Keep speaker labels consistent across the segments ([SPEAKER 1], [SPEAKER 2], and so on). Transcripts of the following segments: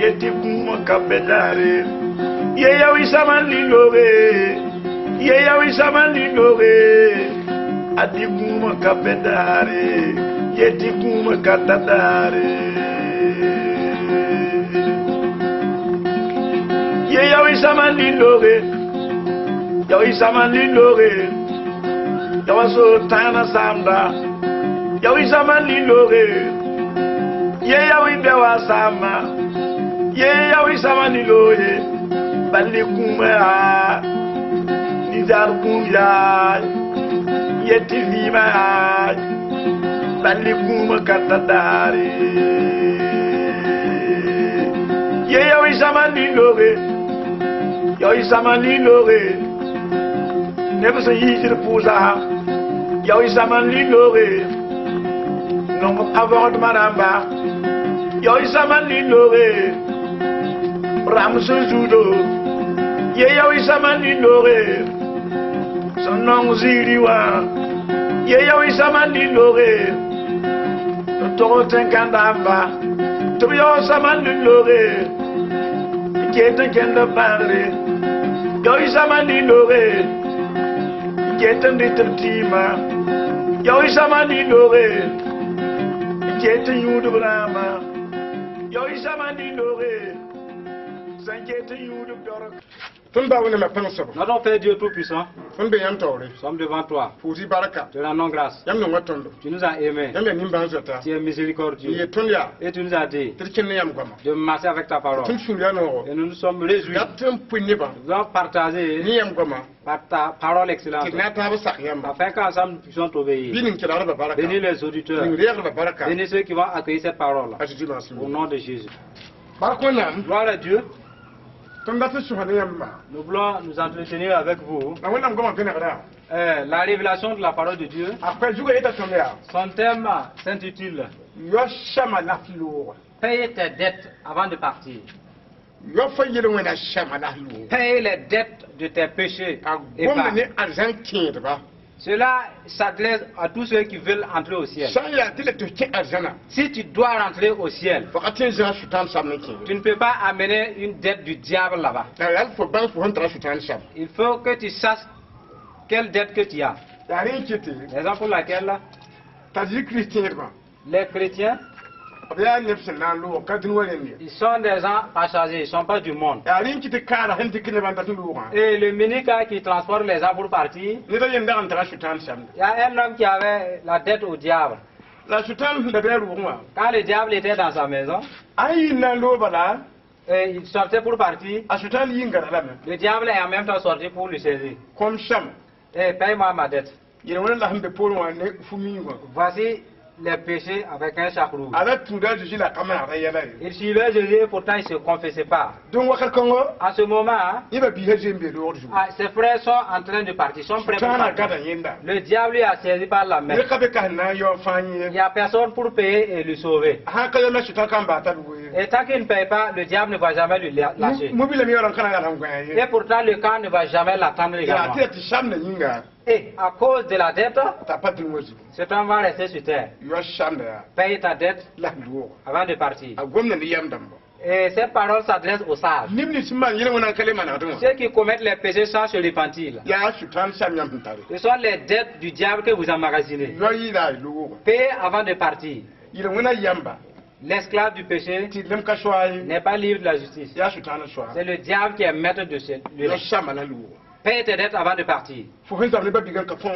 [SPEAKER 1] Yeti kũumã ka be daare ye yao y sãma n lilooge ye yao y sãma n lilooge a dɩ kũumã ka be daare yeti kũumã ka ta daare ye yao y sãma n lilooge yao y sãma n lilooge yao a so tãana saamda yao y sãma n lilooge ye yao y bɛ wa saama ye yao y sãma n lilooge bal ne kũumã yaa nizaar kũum yaa yetɩ vɩɩmã yaa bal ne kũumã ka ta daare ye yao y sãma n lilooge yao y sãma n lilooge neb sẽn yiisd pʋʋsa yao y sãma n lilooge nong a vɔgdmã rãmba yao y sãma n lilooge rãmb sẽn zuudo ye yao y sãma n lilooge sẽn nong ziiri wã ye yao y sãma n lilooge n tog tẽn-kãndãmba tɩ b yao sãma n lilooge n ket n kẽnd b bãagre yao y sãma n lilooge n ket n dɩt b tɩɩmã yao y sãma n lilooge n ket n yũud b rãamã yao y sãma n lilooge sẽn ket n yũud b dorg.
[SPEAKER 2] Tõnd ba Wẽnnaamã pãng-soabo.
[SPEAKER 3] Notre Père Dieu Tout-Puissant,
[SPEAKER 2] Tõnd be yãmb taoore.
[SPEAKER 3] Nous sommes devant toi.
[SPEAKER 2] Pʋʋs-y barka.
[SPEAKER 3] Te rendons grâce.
[SPEAKER 2] Yãmb nonga tõndo.
[SPEAKER 3] Tu nous as aimés.
[SPEAKER 2] Yãmb yaa nimbãan-zoeta.
[SPEAKER 3] Tu es miséricordieux.
[SPEAKER 2] N yet tõnd yaa.
[SPEAKER 3] Et tu nous as dit
[SPEAKER 2] Tɩ d kẽnd ne yãmb goama.
[SPEAKER 3] De marcher avec ta parole.
[SPEAKER 2] Tõnd sũur yaa noogo.
[SPEAKER 3] Et nous nous sommes réjouis.
[SPEAKER 2] Yaa tɩ n pʋɩ nebã.
[SPEAKER 3] Nous allons partager
[SPEAKER 2] Ne yãmb goama.
[SPEAKER 3] Par ta parole excellente.
[SPEAKER 2] Tɩ d na n taab sak yãmba.
[SPEAKER 3] Afin qu'ensemble nous puissions t'obéir.
[SPEAKER 2] Bɩ ning kelgdbã barka.
[SPEAKER 3] Bénis les auditeurs.
[SPEAKER 2] Ning reegdbã barka.
[SPEAKER 3] Bénis ceux qui vont accueillir cette parole.
[SPEAKER 2] A Zeezi maasem.
[SPEAKER 3] Au nom de Jésus.
[SPEAKER 2] Bark Wẽnnaam.
[SPEAKER 3] Gloire à Dieu.
[SPEAKER 2] Tõnd dat n sõsa ne yãmba.
[SPEAKER 3] Nous voulons nous entretenir avec vous.
[SPEAKER 2] La Wẽnnaam goamã vẽnegda.
[SPEAKER 3] La révélation de la parole de Dieu.
[SPEAKER 2] A koɛɛ zugã yeta tõnd yaa.
[SPEAKER 3] Son thème s'intitule
[SPEAKER 2] Yao sãma la f loog.
[SPEAKER 3] Paye tes dettes avant de partir.
[SPEAKER 2] Yao fa yel-wẽna sãma la f loog.
[SPEAKER 3] Paye les dettes de tes péchés
[SPEAKER 2] A
[SPEAKER 3] et
[SPEAKER 2] gomda
[SPEAKER 3] pas.
[SPEAKER 2] Ne arzãn kẽedba.
[SPEAKER 3] Cela s'adresse à tous ceux qui veulent entrer au ciel.
[SPEAKER 2] Sã n yaa tɩ la tɩ f kẽ arzãna.
[SPEAKER 3] Si tu dois rentrer au ciel,
[SPEAKER 2] Fo ka tõe n zãag sʋtãan sam n kẽ.
[SPEAKER 3] Tu ne peux pas amener une dette du diable là-bas.
[SPEAKER 2] La yaa fo bãng fo sẽn tara sʋtãan sam.
[SPEAKER 3] Il faut que tu saches quelle dette que tu as.
[SPEAKER 2] Yaa rẽ n kɩtɩ.
[SPEAKER 3] Raison pour laquelle
[SPEAKER 2] T'a Zezi Kirist tẽedbã.
[SPEAKER 3] Les chrétiens,
[SPEAKER 2] B yaa neb sẽn na n loog ka dũni wa rẽnd ye.
[SPEAKER 3] Ils sont des gens passagers, ils ne sont pas du monde.
[SPEAKER 2] Yaa rẽ n kɩ tɩ kaara sẽn dɩk nebã n dat n loogã.
[SPEAKER 3] Et le mini-car qui transporte les gens pour partir,
[SPEAKER 2] Ned a yem dag n tara sʋtãan samda.
[SPEAKER 3] Il y a un homme qui avait la dette au diable.
[SPEAKER 2] La sʋtãan sẽn da bɩ a roogẽ wã.
[SPEAKER 3] Quand le diable était dans sa maison,
[SPEAKER 2] A yɩ n na n loog bala.
[SPEAKER 3] Et il sortait pour partir,
[SPEAKER 2] A sʋtãan yɩ n gada lame.
[SPEAKER 3] Le diable est en même temps sorti pour lui saisir.
[SPEAKER 2] Kom sãm.
[SPEAKER 3] Et paye-moi ma dette.
[SPEAKER 2] Yel-wẽna la sẽn be poorẽ wã ne fu-miigã.
[SPEAKER 3] Voici les péchés avec un sac rouge.
[SPEAKER 2] A ra tũuda a Zeezi la ka maagda yɛla ye.
[SPEAKER 3] Il suivait Jésus et pourtant il ne se confessait pas.
[SPEAKER 2] Dõn wakat kãngɔ.
[SPEAKER 3] En ce moment, hein,
[SPEAKER 2] Yẽba biisã zoe n be loogd zugu.
[SPEAKER 3] Ah, ses frères sont en train de partir, ils sont prêts pour
[SPEAKER 2] Sʋtãanã
[SPEAKER 3] partir.
[SPEAKER 2] gada yẽnda.
[SPEAKER 3] Le diable lui a saisi par la main.
[SPEAKER 2] Ned ka be ka sẽn na n yao fãa
[SPEAKER 3] Il
[SPEAKER 2] yẽ.
[SPEAKER 3] n'y a personne pour payer et lui sauver.
[SPEAKER 2] A sã n ka yam la sʋtã ka n baa tar woe.
[SPEAKER 3] Et tant qu'il ne paye pas, le diable ne va jamais lui lâcher.
[SPEAKER 2] Mobila me yaool n ka na n yaa sẽn gõe ye.
[SPEAKER 3] Et pourtant, le camp ne va jamais l'attendre
[SPEAKER 2] Yaa
[SPEAKER 3] également.
[SPEAKER 2] tɩ yaa tɩ samdã yĩnga.
[SPEAKER 3] Et à cause de la dette,
[SPEAKER 2] T'a pa dũni wã zugu.
[SPEAKER 3] Cet homme va rester sur terre.
[SPEAKER 2] Yao samda yaa.
[SPEAKER 3] Paye ta dette
[SPEAKER 2] La f loog.
[SPEAKER 3] Avant de partir.
[SPEAKER 2] A gomda ne yam dãmba.
[SPEAKER 3] Et cette parole s'adresse aux sages.
[SPEAKER 2] Neb nins sẽn maan yel-wẽna n ka le manegdẽ wã.
[SPEAKER 3] Ceux qui commettent les péchés sans se repentir, là.
[SPEAKER 2] Yaa sʋtãan sam yãmb sẽn tare.
[SPEAKER 3] Ce sont les dettes du diable que vous emmagasinez.
[SPEAKER 2] Yao yɩɩda a loogã.
[SPEAKER 3] Payez avant de partir.
[SPEAKER 2] Yel-wẽna yamba.
[SPEAKER 3] L'esclave du péché
[SPEAKER 2] Tɩ lem ka soa ye.
[SPEAKER 3] N'est pas libre de la justice.
[SPEAKER 2] Yaa sʋtãanã soa.
[SPEAKER 3] C'est le diable qui est maître de ce
[SPEAKER 2] Yao
[SPEAKER 3] lui.
[SPEAKER 2] sãma la loogã.
[SPEAKER 3] Paye tes dettes avant de partir.
[SPEAKER 2] Fo sẽn zãbd ne ba-biigã ka fõ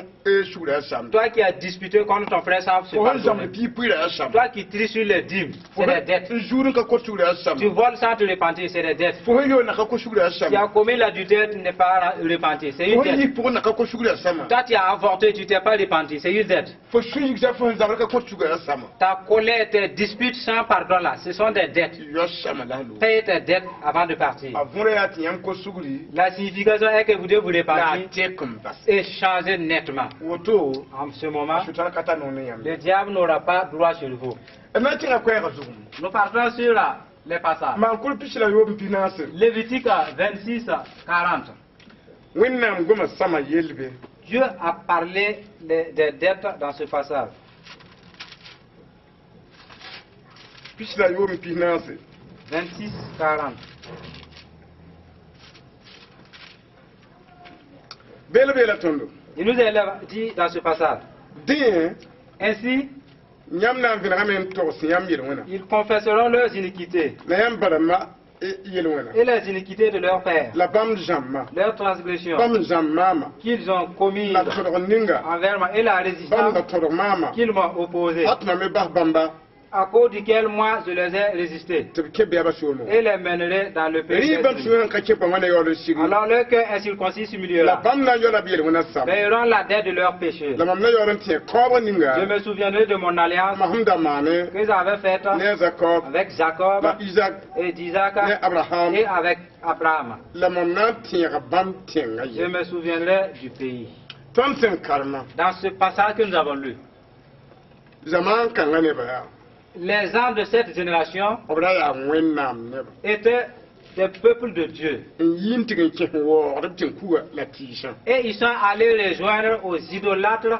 [SPEAKER 2] sugr yaa samda.
[SPEAKER 3] Toi qui as disputé contre ton frère sans se
[SPEAKER 2] Fo sẽn zãbd
[SPEAKER 3] pardonner.
[SPEAKER 2] Piig pʋɩɩra yaa samda.
[SPEAKER 3] Toi qui tries sur les dîmes,
[SPEAKER 2] Fo
[SPEAKER 3] c'est des dettes.
[SPEAKER 2] sẽn zuud n ka kot sugr yaa samda.
[SPEAKER 3] Tu voles sans te repentir, c'est des dettes.
[SPEAKER 2] Fo sẽn yool na ka kot sugr yaa
[SPEAKER 3] Tu
[SPEAKER 2] samda.
[SPEAKER 3] as commis l'adultère, tu n'es pas repenti, c'est
[SPEAKER 2] Fo
[SPEAKER 3] une
[SPEAKER 2] sẽn
[SPEAKER 3] dette.
[SPEAKER 2] yik pʋgẽ na ka kot sugr yaa sama.
[SPEAKER 3] Toi, tu as avorté, tu t'es pas repenti, c'est une dette.
[SPEAKER 2] Fo sũ-yigsa fo sẽn zabr ka kot sugr yaa sama.
[SPEAKER 3] Ta colère, tes disputes sans pardon là, ce sont des dettes.
[SPEAKER 2] Yao sãma la loog.
[SPEAKER 3] Paye tes dettes avant de partir.
[SPEAKER 2] A võora yaa tɩ yãmb kot sugri.
[SPEAKER 3] La signification est que vous devez vous
[SPEAKER 2] La a
[SPEAKER 3] repentir
[SPEAKER 2] tek n bas.
[SPEAKER 3] Et changer nettement.
[SPEAKER 2] Woto
[SPEAKER 3] En ce moment,
[SPEAKER 2] sʋtãan ka tar noor ne yãmb.
[SPEAKER 3] Le diable n'aura pas droit sur vous.
[SPEAKER 2] D na n kẽnga koɛɛgã zugum.
[SPEAKER 3] Nous partons sur les passages.
[SPEAKER 2] Maan-kʋr pis la yoob n pis naase.
[SPEAKER 3] Lévitique 26, 40.
[SPEAKER 2] Wẽnnaam goma sãma yelbe.
[SPEAKER 3] Dieu a parlé des dettes dans ce passage.
[SPEAKER 2] Pis la yoob n pis naase.
[SPEAKER 3] 26, 40.
[SPEAKER 2] Beela beela tõndo.
[SPEAKER 3] Il nous est dit dans ce passage.
[SPEAKER 2] Dẽ
[SPEAKER 3] Ainsi,
[SPEAKER 2] yãmb na n vẽnegame n togs yãmb yel-wẽna
[SPEAKER 3] ils confesseront leurs iniquités
[SPEAKER 2] la yãmb ba-rãmbã yel-wẽna
[SPEAKER 3] et les iniquités de leur père,
[SPEAKER 2] la bãmb zãmbã
[SPEAKER 3] leurs transgressions
[SPEAKER 2] bãmb zãmb maama
[SPEAKER 3] qu'ils ont commises
[SPEAKER 2] la tõdg ninga
[SPEAKER 3] envers moi et la
[SPEAKER 2] bãmb
[SPEAKER 3] résistance
[SPEAKER 2] da tõdg maama
[SPEAKER 3] qu'ils m'ont opposée,
[SPEAKER 2] a tɩ mam me bas bãmba
[SPEAKER 3] à cause duquel moi je les ai résistés
[SPEAKER 2] tɩ b kẽ beabã soolmẽ
[SPEAKER 3] et les mènerai dans le pays.
[SPEAKER 2] rɩ
[SPEAKER 3] des
[SPEAKER 2] bãmb
[SPEAKER 3] ennemis.
[SPEAKER 2] sũurã ka kẽ bãmb wã na yaool n sigi
[SPEAKER 3] Alors leur cœur incirconcis
[SPEAKER 2] la
[SPEAKER 3] s'humiliera,
[SPEAKER 2] bãmb na n yaoola b yel-wẽna sam
[SPEAKER 3] paieront la dette de leur péché.
[SPEAKER 2] la mam na yaool n tẽ kaoobg ninga
[SPEAKER 3] Je me souviendrai de mon alliance
[SPEAKER 2] mam sẽn da maane
[SPEAKER 3] que j'avais faite
[SPEAKER 2] ne a Zakob
[SPEAKER 3] avec Jacob
[SPEAKER 2] la Isaac
[SPEAKER 3] et d'Isaac
[SPEAKER 2] ne Abraham
[SPEAKER 3] et avec Abraham.
[SPEAKER 2] la mam na n tẽega bãmb tẽngã
[SPEAKER 3] Je
[SPEAKER 2] ye
[SPEAKER 3] me souviendrai du pays.
[SPEAKER 2] Tõnd sẽn karema
[SPEAKER 3] Dans ce passage que nous avons lu,
[SPEAKER 2] zamaan kãngã nebã yaa
[SPEAKER 3] les gens de cette génération
[SPEAKER 2] b ra yaa wẽnnaam neba
[SPEAKER 3] étaient des peuples de Dieu.
[SPEAKER 2] N yi n tɩg n kẽs waoogd b tẽn-kuga la tɩɩsã
[SPEAKER 3] Et ils sont allés rejoindre aux idolâtres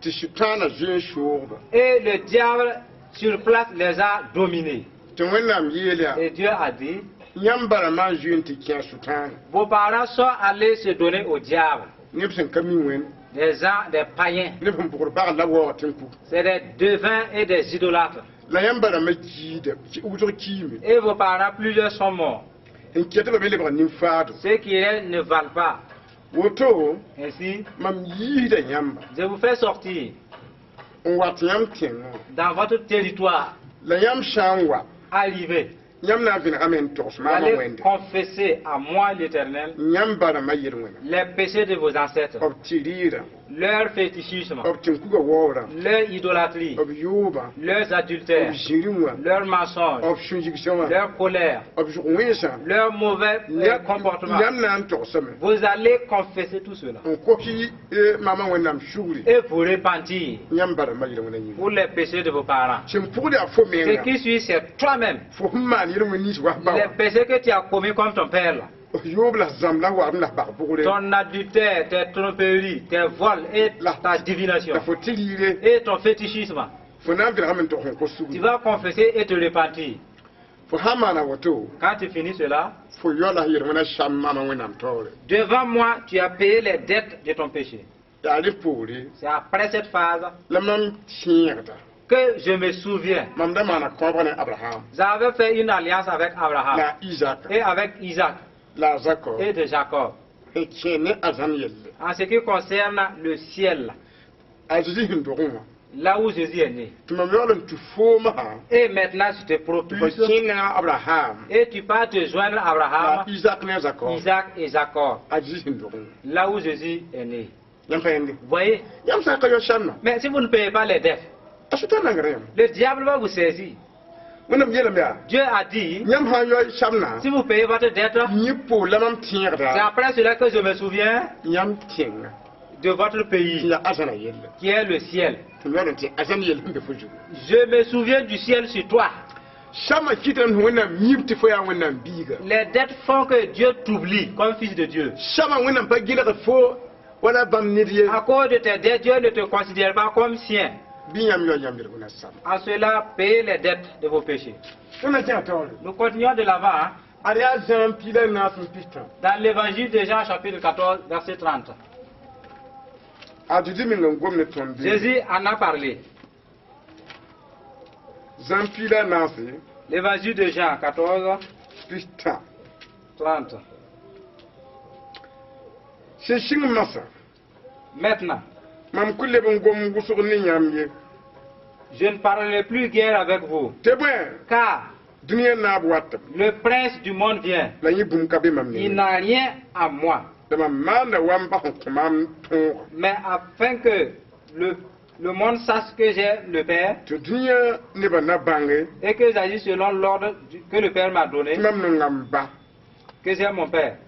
[SPEAKER 2] tɩ sʋtãanã zoe n soogba
[SPEAKER 3] et le diable sur place les a dominés.
[SPEAKER 2] Tɩ wẽnnaam yeel yaa
[SPEAKER 3] Et Dieu a dit,
[SPEAKER 2] yãmb ba-rãmbã n zoe n tɩ kẽ a sʋtãana
[SPEAKER 3] vos parents sont allés se donner au diable.
[SPEAKER 2] Neb sẽn ka mi wẽnd
[SPEAKER 3] Des gens, des païens.
[SPEAKER 2] Neb sẽn bʋgd bagl la waoog tẽn-kuga
[SPEAKER 3] C'est des devins et des idolâtres.
[SPEAKER 2] La yãmb ba-rãmbã kiida wʋsg kiime
[SPEAKER 3] Et vos parents, plusieurs sont morts.
[SPEAKER 2] N ket b me lebg nin-faado
[SPEAKER 3] Ceux qui restent ne valent pas.
[SPEAKER 2] Woto
[SPEAKER 3] Ainsi,
[SPEAKER 2] mam yiisda yãmba
[SPEAKER 3] je vous fais sortir
[SPEAKER 2] n wat yãmb tẽngã
[SPEAKER 3] dans votre territoire.
[SPEAKER 2] La yãmb sã n wa
[SPEAKER 3] Arrivez.
[SPEAKER 2] Yãmb na n vẽnegame n togs
[SPEAKER 3] Vous
[SPEAKER 2] maamã
[SPEAKER 3] allez
[SPEAKER 2] wẽnde
[SPEAKER 3] confesser à moi l'Éternel
[SPEAKER 2] yãmb ba-rãmbã yel-wẽna
[SPEAKER 3] les péchés de vos ancêtres,
[SPEAKER 2] b tɩ-rɩɩrã
[SPEAKER 3] leur fétichisme,
[SPEAKER 2] b tẽn-kuga waoogrã
[SPEAKER 3] leur idolâtrie,
[SPEAKER 2] b yooba
[SPEAKER 3] leurs
[SPEAKER 2] b
[SPEAKER 3] adultères,
[SPEAKER 2] zĩrĩ wã
[SPEAKER 3] leurs mensonges,
[SPEAKER 2] b sũ-yigsã wã
[SPEAKER 3] leur colère,
[SPEAKER 2] b zʋg-wẽnsã
[SPEAKER 3] leur mauvais comportement.
[SPEAKER 2] Yãmb na n togsame
[SPEAKER 3] Vous allez confesser tout cela
[SPEAKER 2] n kos maamã wẽnnaam sugri
[SPEAKER 3] et vous repentir
[SPEAKER 2] yãmb ba-rãmbã yel-wẽna yĩnga
[SPEAKER 3] pour les péchés de vos parents.
[SPEAKER 2] Sẽn pʋgd yaa fo
[SPEAKER 3] Ce
[SPEAKER 2] menga
[SPEAKER 3] qui suit, c'est toi-même.
[SPEAKER 2] Fo sẽn maan yel-wẽn nins wa ba
[SPEAKER 3] Les
[SPEAKER 2] wã
[SPEAKER 3] péchés que tu as commis comme ton père, là.
[SPEAKER 2] Yoob la zãmb la waab la bag bʋgre
[SPEAKER 3] Ton adultère, tes tromperies, tes vols et ta divination
[SPEAKER 2] la fo tɩ-rɩɩre
[SPEAKER 3] et ton fétichisme.
[SPEAKER 2] Fo na n vẽnegame n tog sẽn kos
[SPEAKER 3] Tu
[SPEAKER 2] sugri
[SPEAKER 3] vas confesser et te repentir.
[SPEAKER 2] Fo sã n maana woto
[SPEAKER 3] Quand tu finis cela,
[SPEAKER 2] fo yaoola yel-wẽna sam maamã wẽnnaam taoore
[SPEAKER 3] devant moi, tu as payé les dettes de ton péché.
[SPEAKER 2] Yaa rẽ poore
[SPEAKER 3] C'est après cette phase
[SPEAKER 2] la mam tẽegda
[SPEAKER 3] que je me souviens.
[SPEAKER 2] Mam da maana kõobg ne Abraham
[SPEAKER 3] J'avais fait une alliance avec Abraham
[SPEAKER 2] la Isaac
[SPEAKER 3] et avec Isaac
[SPEAKER 2] la Jacob
[SPEAKER 3] et de Jacob.
[SPEAKER 2] N kẽ ne arzãn yelle
[SPEAKER 3] En ce qui concerne le ciel,
[SPEAKER 2] A Zeezi sẽn dogẽ wã
[SPEAKER 3] là où Jésus est né.
[SPEAKER 2] Tɩ mam yaool n tũ foomã
[SPEAKER 3] Et maintenant, tu te
[SPEAKER 2] tɩ fo
[SPEAKER 3] propulses
[SPEAKER 2] kẽ ne a Abraham
[SPEAKER 3] et tu pars te joindre à
[SPEAKER 2] la
[SPEAKER 3] Abraham,
[SPEAKER 2] Isaac ne a Jacob
[SPEAKER 3] Isaac et Jacob,
[SPEAKER 2] A Zeezi sẽn dogẽ wã
[SPEAKER 3] là où Jésus est né.
[SPEAKER 2] Yãmb pa yẽnde
[SPEAKER 3] Vous voyez?
[SPEAKER 2] Yãmb sã n ka yao sãmba
[SPEAKER 3] Mais si vous ne payez pas les dettes,
[SPEAKER 2] a sʋtã nangra yãmb
[SPEAKER 3] le diable va vous saisir.
[SPEAKER 2] Wẽnnaam yeelame yaa
[SPEAKER 3] Dieu a dit,
[SPEAKER 2] yãmb sã n yao sãmna
[SPEAKER 3] si vous payez votre dette,
[SPEAKER 2] yẽ poor la mam
[SPEAKER 3] c'est
[SPEAKER 2] tẽegda
[SPEAKER 3] après cela que je me souviens
[SPEAKER 2] yãmb tẽnga
[SPEAKER 3] de votre
[SPEAKER 2] tɩ
[SPEAKER 3] pays,
[SPEAKER 2] yaa arzãna yelle
[SPEAKER 3] qui est le ciel.
[SPEAKER 2] Tɩ m yaool n tẽ arzãn yell sẽn be fo zugu
[SPEAKER 3] Je me souviens du ciel sur toi.
[SPEAKER 2] Sãmbã kɩtame tɩ wẽnnaam yib tɩ fo yaa wẽnnaam biiga
[SPEAKER 3] Les dettes font que Dieu t'oublie comme fils de Dieu.
[SPEAKER 2] Sãmbã wẽnnaam pa gɩlg fo wala bãmb ned ye
[SPEAKER 3] À cause de tes dettes, Dieu ne te considère pas comme sien.
[SPEAKER 2] Bɩ yãmb yao yãmb yel-wẽna sãmba
[SPEAKER 3] En cela, payez les dettes de vos péchés.
[SPEAKER 2] Tõnd na kẽngã taoore
[SPEAKER 3] Nous continuons de l'avant, hein.
[SPEAKER 2] Ad yaa zãam piig la naas n pistã
[SPEAKER 3] Dans l'évangile de Jean, chapitre 14, verset 30.
[SPEAKER 2] A Zeezi meng n gom ne tõnd be
[SPEAKER 3] Jésus en a parlé.
[SPEAKER 2] Zãam piig la naase
[SPEAKER 3] L'évangile de Jean 14,
[SPEAKER 2] pistã
[SPEAKER 3] 30.
[SPEAKER 2] Sẽn sɩng masã
[SPEAKER 3] Maintenant,
[SPEAKER 2] mam kʋ leb n gom wʋsg ne yãmb ye
[SPEAKER 3] je ne parlerai plus guère avec vous,
[SPEAKER 2] Tɩ bõe
[SPEAKER 3] car
[SPEAKER 2] dũniyã naab watame
[SPEAKER 3] le prince du monde vient.
[SPEAKER 2] La yẽ bũmb ka be mam
[SPEAKER 3] Il
[SPEAKER 2] ne
[SPEAKER 3] n'a rien à moi,
[SPEAKER 2] la mam maanda wa n bas n kõ maam tõoga
[SPEAKER 3] mais afin que le monde sache que j'ai le Père
[SPEAKER 2] Tɩ dũniyã nebã na bãnge
[SPEAKER 3] et que j'agis selon l'ordre que le Père m'a donné,
[SPEAKER 2] tɩ mam nonga m ba
[SPEAKER 3] que j'ai mon Père.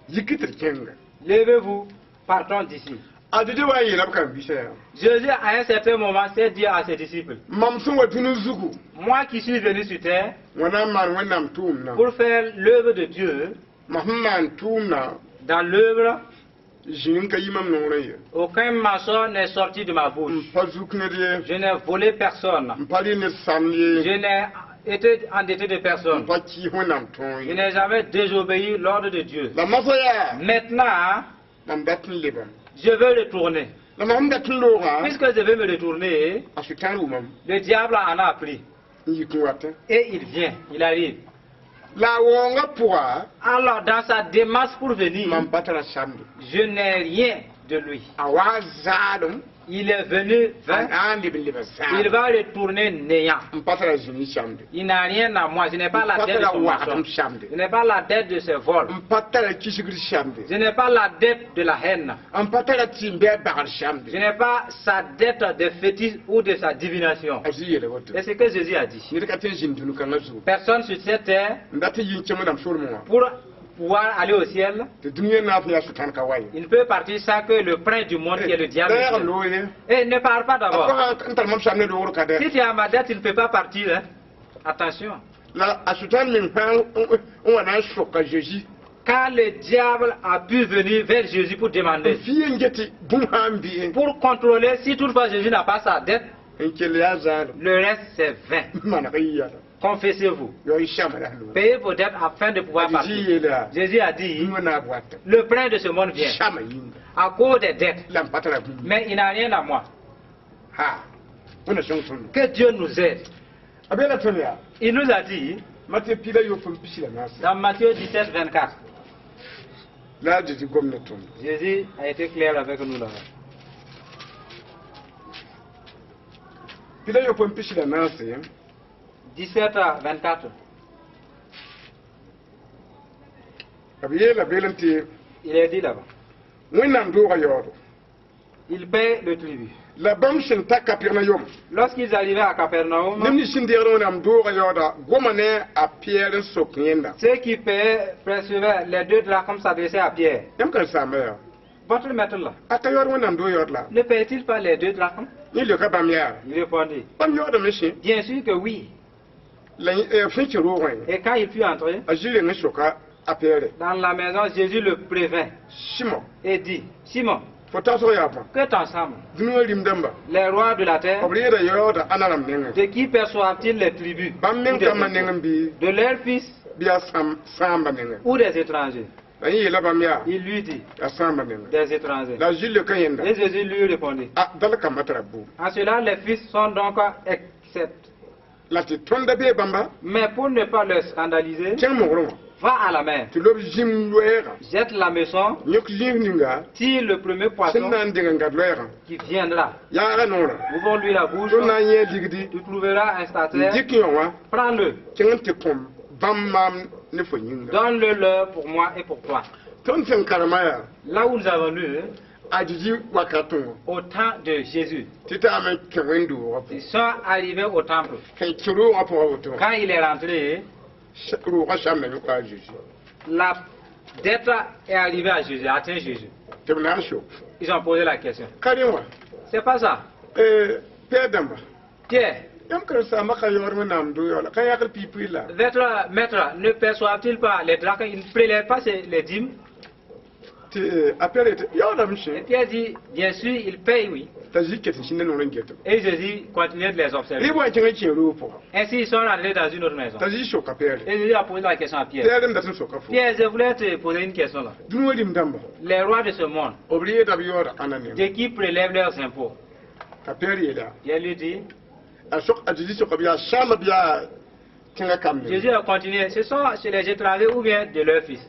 [SPEAKER 2] Yik tɩ d kẽnga
[SPEAKER 3] Levez-vous, partons d'ici.
[SPEAKER 2] A Zeezi wa n yeela b karen-biisã yaa
[SPEAKER 3] Jésus, à un certain moment, s'est dit à ses disciples,
[SPEAKER 2] mam sẽn wa dũni zugu
[SPEAKER 3] moi qui suis venu sur terre
[SPEAKER 2] wã na n maan wẽnnaam tʋʋmdã
[SPEAKER 3] pour faire l'œuvre de Dieu,
[SPEAKER 2] mam sẽn maan tʋʋmdã
[SPEAKER 3] dans l'œuvre,
[SPEAKER 2] zĩig n ka yi mam nongrã ye
[SPEAKER 3] aucun mensonge n'est sorti de ma
[SPEAKER 2] N
[SPEAKER 3] bouche.
[SPEAKER 2] pa zuk ned ye
[SPEAKER 3] Je n'ai volé personne.
[SPEAKER 2] N pa rɩ ned samd ye
[SPEAKER 3] Je n'ai été endetté de
[SPEAKER 2] N
[SPEAKER 3] personne.
[SPEAKER 2] Pa kɩɩs Wẽnnaam tõog
[SPEAKER 3] Je
[SPEAKER 2] ye.
[SPEAKER 3] N'ai jamais désobéi l'ordre de Dieu.
[SPEAKER 2] La masã yaa
[SPEAKER 3] Maintenant,
[SPEAKER 2] mam dat n lebame.
[SPEAKER 3] Je veux retourner.
[SPEAKER 2] La mam dat n loogã
[SPEAKER 3] Puisque je veux me retourner,
[SPEAKER 2] a Sʋtãan wʋmam
[SPEAKER 3] le diable en a appris.
[SPEAKER 2] N yik n watẽ.
[SPEAKER 3] Et il vient, il arrive.
[SPEAKER 2] La a waoongã pʋga
[SPEAKER 3] Alors, dans sa démarche pour venir,
[SPEAKER 2] mam pa tara samde.
[SPEAKER 3] Je n'ai rien de lui.
[SPEAKER 2] A wa zaalem
[SPEAKER 3] Il est venu
[SPEAKER 2] a
[SPEAKER 3] vain,
[SPEAKER 2] na n leb n lebã
[SPEAKER 3] il
[SPEAKER 2] zaalem.
[SPEAKER 3] Va retourner néant.
[SPEAKER 2] N pa tara zĩni samde.
[SPEAKER 3] Il n'a rien à moi, je n'ai pas
[SPEAKER 2] N
[SPEAKER 3] la
[SPEAKER 2] pa
[SPEAKER 3] dette de
[SPEAKER 2] tara
[SPEAKER 3] son
[SPEAKER 2] wagdem
[SPEAKER 3] mensonge.
[SPEAKER 2] samde.
[SPEAKER 3] Je n'ai pas la dette de ses vols.
[SPEAKER 2] N pa tara kisgr samde.
[SPEAKER 3] Je n'ai pas la dette de la haine.
[SPEAKER 2] N pa tara tɩɩm bɩ a bagr samde.
[SPEAKER 3] Je n'ai pas sa dette de fétiche ou de sa divination.
[SPEAKER 2] A Zĩ yeela woto.
[SPEAKER 3] C'est ce que Jésus a dit.
[SPEAKER 2] Ned ka tõe n zĩnd dũni-kãngã zugu
[SPEAKER 3] Personne sur cette terre
[SPEAKER 2] n dat n yi n kẽ Wẽnnaam soolmẽ wã
[SPEAKER 3] pour pouvoir aller au ciel,
[SPEAKER 2] tɩ dũniyã naaf yaa Sʋtãan ka wa ye.
[SPEAKER 3] Il ne peut partir sans que le prince du monde, qui est le diable,
[SPEAKER 2] Da yag n
[SPEAKER 3] vienne.
[SPEAKER 2] loog ye.
[SPEAKER 3] Et ne parle pas
[SPEAKER 2] A
[SPEAKER 3] d'abord.
[SPEAKER 2] pʋgã n tar mam samd ne loogr ka dɛ.
[SPEAKER 3] Si tu as ma dette, tu ne peux pas partir, hein. Attention.
[SPEAKER 2] La a Sʋtãan meng sã n wa na n soka Zeezi
[SPEAKER 3] Quand le diable a pu venir vers Jésus pour
[SPEAKER 2] n
[SPEAKER 3] demander,
[SPEAKER 2] fɩ n get tɩ bũmb sã n bɩ
[SPEAKER 3] pour contrôler si toutefois Jésus n'a pas sa dette,
[SPEAKER 2] n kell yaa zaalem
[SPEAKER 3] le reste c'est vain.
[SPEAKER 2] n maneg n yɛla.
[SPEAKER 3] Confessez-vous.
[SPEAKER 2] Yo y sãma la loog.
[SPEAKER 3] Payez vos dettes afin de pouvoir
[SPEAKER 2] Zĩ
[SPEAKER 3] partir.
[SPEAKER 2] yeela
[SPEAKER 3] Jésus a dit,
[SPEAKER 2] dũniyã naab wata
[SPEAKER 3] le prince de ce monde vient
[SPEAKER 2] sãma yĩnga
[SPEAKER 3] à cause des dettes,
[SPEAKER 2] la n pa tara bũmb.
[SPEAKER 3] Mais il n'a rien à moi.
[SPEAKER 2] Ha Wẽnna sõng tõndo.
[SPEAKER 3] Que Dieu nous aide.
[SPEAKER 2] A beela tõnd yaa
[SPEAKER 3] Il nous a dit,
[SPEAKER 2] Matɩ piila yopoe n pisi la naase
[SPEAKER 3] dans Matthieu 17, 24,
[SPEAKER 2] la a Zezi gom ne tõndo.
[SPEAKER 3] Jésus a été clair avec nous là-bas.
[SPEAKER 2] Piila yopoe n pisi la naase
[SPEAKER 3] 17 à 24.
[SPEAKER 2] B yeela beel n tɩ
[SPEAKER 3] Il est dit là-bas.
[SPEAKER 2] Wẽnnaam doogã yaoodo
[SPEAKER 3] Il paie le tribut.
[SPEAKER 2] La bãmb sẽn ta Kapernayom
[SPEAKER 3] Lorsqu'ils arrivaient à Capernaum,
[SPEAKER 2] neb nins sẽn deegd Wẽnnaam doogã yaooda goma ne a Piyɛr n sok yẽnda.
[SPEAKER 3] Ceux qui payaient percevaient les 2 drachmes s'adressaient à Pierre.
[SPEAKER 2] Yãmb karen-saamba yaa
[SPEAKER 3] Votre maître là,
[SPEAKER 2] a ka yaood Wẽnnaam doog yaood la
[SPEAKER 3] ne paye-t-il pas les 2 drachmes?
[SPEAKER 2] Yẽ leoka bãmb yaa
[SPEAKER 3] Il répondit,
[SPEAKER 2] bãmb yaoodame sẽ
[SPEAKER 3] bien sûr que oui.
[SPEAKER 2] La yẽ sẽn kẽ roogẽ
[SPEAKER 3] Et quand il fut entré
[SPEAKER 2] a Zĩ reng n soka a Pɛɛre
[SPEAKER 3] dans la maison, Jésus le prévint
[SPEAKER 2] Sɩmo
[SPEAKER 3] et dit, Simon,
[SPEAKER 2] fo tagsg yaa bõe
[SPEAKER 3] que t'ensemble,
[SPEAKER 2] dũniyã rĩm-dãmba
[SPEAKER 3] les rois de la terre,
[SPEAKER 2] b reeda yaooda ãnna rãmb nengẽ
[SPEAKER 3] de qui perçoivent-ils les tributs
[SPEAKER 2] bãmb meng
[SPEAKER 3] ou des
[SPEAKER 2] kambã
[SPEAKER 3] impôts?
[SPEAKER 2] nengẽ bɩ
[SPEAKER 3] De leurs fils
[SPEAKER 2] bɩ yaa sãambã nengẽ
[SPEAKER 3] ou des étrangers?
[SPEAKER 2] La yẽ yeela bãmb yaa
[SPEAKER 3] Il lui dit,
[SPEAKER 2] yaa sãambã nengẽ
[SPEAKER 3] des étrangers.
[SPEAKER 2] La a Zĩ leoka yẽnda
[SPEAKER 3] Et Jésus lui répondit,
[SPEAKER 2] a dal kambã tara buud
[SPEAKER 3] en cela les fils sont donc exceptés.
[SPEAKER 2] La tɩ tõnda bee bãmba
[SPEAKER 3] Mais pour ne pas le scandaliser,
[SPEAKER 2] kẽng mogrẽ wã
[SPEAKER 3] va à la mer,
[SPEAKER 2] tɩ lob zĩm loɛɛgã
[SPEAKER 3] jette la meçon,
[SPEAKER 2] yõk zĩis ninga
[SPEAKER 3] tire le premier
[SPEAKER 2] sẽn
[SPEAKER 3] poisson
[SPEAKER 2] na n deng n gad loɛɛgã
[SPEAKER 3] qui viendra.
[SPEAKER 2] yaaga noorã
[SPEAKER 3] Ouvre-lui la bouche,
[SPEAKER 2] tõnd na n yẽ ligdi
[SPEAKER 3] tu trouveras un
[SPEAKER 2] n
[SPEAKER 3] statère,
[SPEAKER 2] dɩk yõ wã
[SPEAKER 3] prends-le,
[SPEAKER 2] kẽng n tɩ kõ bãmb maam ne fo yĩnga
[SPEAKER 3] donne-le leur pour moi et pour toi.
[SPEAKER 2] Tõnd sẽn karema yaa
[SPEAKER 3] Là où nous avons lu,
[SPEAKER 2] a Zezi wakatẽ wã
[SPEAKER 3] au temps de Jésus,
[SPEAKER 2] tɩ taame kẽ wẽnd-doogã
[SPEAKER 3] ils sont arrivés au temple.
[SPEAKER 2] Kẽ kẽ roogã pʋgã woto
[SPEAKER 3] Quand il est rentré,
[SPEAKER 2] roogã sãmba yõka a Zezi
[SPEAKER 3] la dette est arrivée à Jésus, a atteint Jésus.
[SPEAKER 2] Tɩ b na n sok
[SPEAKER 3] Ils ont posé la question.
[SPEAKER 2] ka rẽ wã
[SPEAKER 3] C'est pas ça.
[SPEAKER 2] Pɛɛ dãmba
[SPEAKER 3] Pierre,
[SPEAKER 2] yãmb karen-saambã ka yaood Wẽnnaam doog yaoola ka yãgd piipiir la
[SPEAKER 3] votre maître ne perçoit-il pas les drachmes? Il ne prélève pas les dîmes?
[SPEAKER 2] Tɩ a Pɛɛr yetɩ yaoodame
[SPEAKER 3] Et
[SPEAKER 2] sẽ
[SPEAKER 3] Pierre dit, bien sûr, il paye, oui.
[SPEAKER 2] T'a Zĩ ket n sĩnda noor n get
[SPEAKER 3] Et Jésus continuait de les observer.
[SPEAKER 2] rɩ wa n kẽng n kẽ roog pʋga
[SPEAKER 3] Ainsi, ils sont rentrés dans une autre maison.
[SPEAKER 2] T'a Zĩ soka Pɛɛre
[SPEAKER 3] Et Jésus a posé la question à Pierre.
[SPEAKER 2] Pɛɛr n dat n soka fo
[SPEAKER 3] Pierre, je voulais te poser une question là.
[SPEAKER 2] Dũniyã rĩm-dãmba
[SPEAKER 3] Les rois de ce monde,
[SPEAKER 2] b reeda b yaooda ãnna nengẽ
[SPEAKER 3] de qui prélèvent leurs impôts?
[SPEAKER 2] T'a Pɛɛr yeela
[SPEAKER 3] Pierre lui dit,
[SPEAKER 2] a sok a Zezi soka b yaa sãamba bɩ yaa tẽngã kamb
[SPEAKER 3] Jésus a continué, ce sont chez les étrangers ou bien de leurs fils?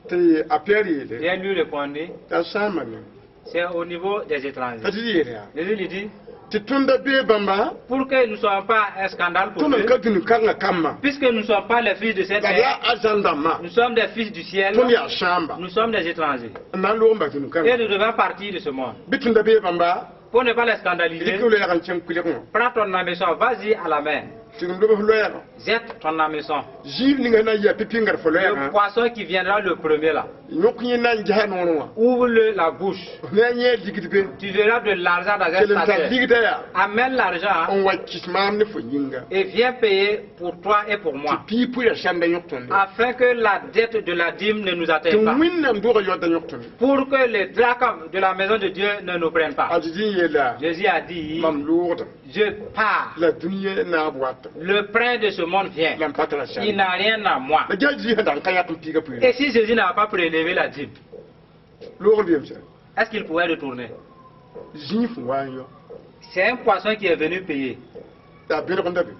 [SPEAKER 2] Tɩ a Pɛɛr yeele
[SPEAKER 3] Pierre lui répondit,
[SPEAKER 2] t'a sãamba nengẽ
[SPEAKER 3] c'est au niveau des étrangers.
[SPEAKER 2] T'a Zezi yeele yaa
[SPEAKER 3] Jésus lui dit,
[SPEAKER 2] tɩ tõnda bee bãmba
[SPEAKER 3] pour que nous ne soyons pas un scandale pour
[SPEAKER 2] tõnd n
[SPEAKER 3] eux,
[SPEAKER 2] ka dũni-kãngã kambã
[SPEAKER 3] puisque nous ne sommes pas les fils de cette
[SPEAKER 2] la
[SPEAKER 3] terre,
[SPEAKER 2] yaa arzãn dãmbã
[SPEAKER 3] nous sommes des fils du ciel,
[SPEAKER 2] tõnd yaa sãamba
[SPEAKER 3] nous sommes des étrangers.
[SPEAKER 2] N na n loog n bas
[SPEAKER 3] Et
[SPEAKER 2] dũni-kãngã
[SPEAKER 3] nous devons partir de ce monde.
[SPEAKER 2] Bɩ tõnda bee bãmba
[SPEAKER 3] Pour ne pas les scandaliser,
[SPEAKER 2] rɩk loɛɛg n kẽng kʋlgẽ wã
[SPEAKER 3] prends ton hameçon, vas-y à la mer,
[SPEAKER 2] tɩ n lobs loɛɛgã
[SPEAKER 3] jette ton hameçon.
[SPEAKER 2] Zĩig ninga na n yɩ a pipi n gad fo
[SPEAKER 3] Le
[SPEAKER 2] loɛɛgã
[SPEAKER 3] poisson qui viendra le premier là,
[SPEAKER 2] yõk yẽ na n ges noorẽ wã
[SPEAKER 3] ouvre-le la bouche.
[SPEAKER 2] F na n yẽ ligd be
[SPEAKER 3] Tu verras de l'argent dans un
[SPEAKER 2] kell n tar
[SPEAKER 3] statère.
[SPEAKER 2] ligda yaa
[SPEAKER 3] Amène l'argent
[SPEAKER 2] n wa kɩs maam ne fo yĩnga
[SPEAKER 3] et viens payer pour toi et pour
[SPEAKER 2] tɩ
[SPEAKER 3] moi,
[SPEAKER 2] piig-pʋɩra sãmda yõk tõndo
[SPEAKER 3] afin que la dette de la dîme ne nous
[SPEAKER 2] tɩ
[SPEAKER 3] atteigne pas.
[SPEAKER 2] Wẽnnaam doogã yaooda yõk tõndo
[SPEAKER 3] Pour que les drachmes de la maison de Dieu ne nous prennent pas.
[SPEAKER 2] A Zezi n yeela
[SPEAKER 3] Jésus a dit,
[SPEAKER 2] mam loogda
[SPEAKER 3] je pars.
[SPEAKER 2] La dũniyã naab wata. wata.
[SPEAKER 3] Le prince de ce monde vient.
[SPEAKER 2] La n pa tara sãmb.
[SPEAKER 3] Il n'a rien à moi.
[SPEAKER 2] La gel Zezi sẽn dag n ka yãk n piiga
[SPEAKER 3] Et
[SPEAKER 2] pʋɩɩre.
[SPEAKER 3] si Jésus n'a pas prélevé la dîme,
[SPEAKER 2] Loogr beem sã.
[SPEAKER 3] Est-ce qu'il pouvait retourner?
[SPEAKER 2] Zĩig n wa n yɔ.
[SPEAKER 3] C'est un poisson qui est venu payer.
[SPEAKER 2] La bẽdg n da be.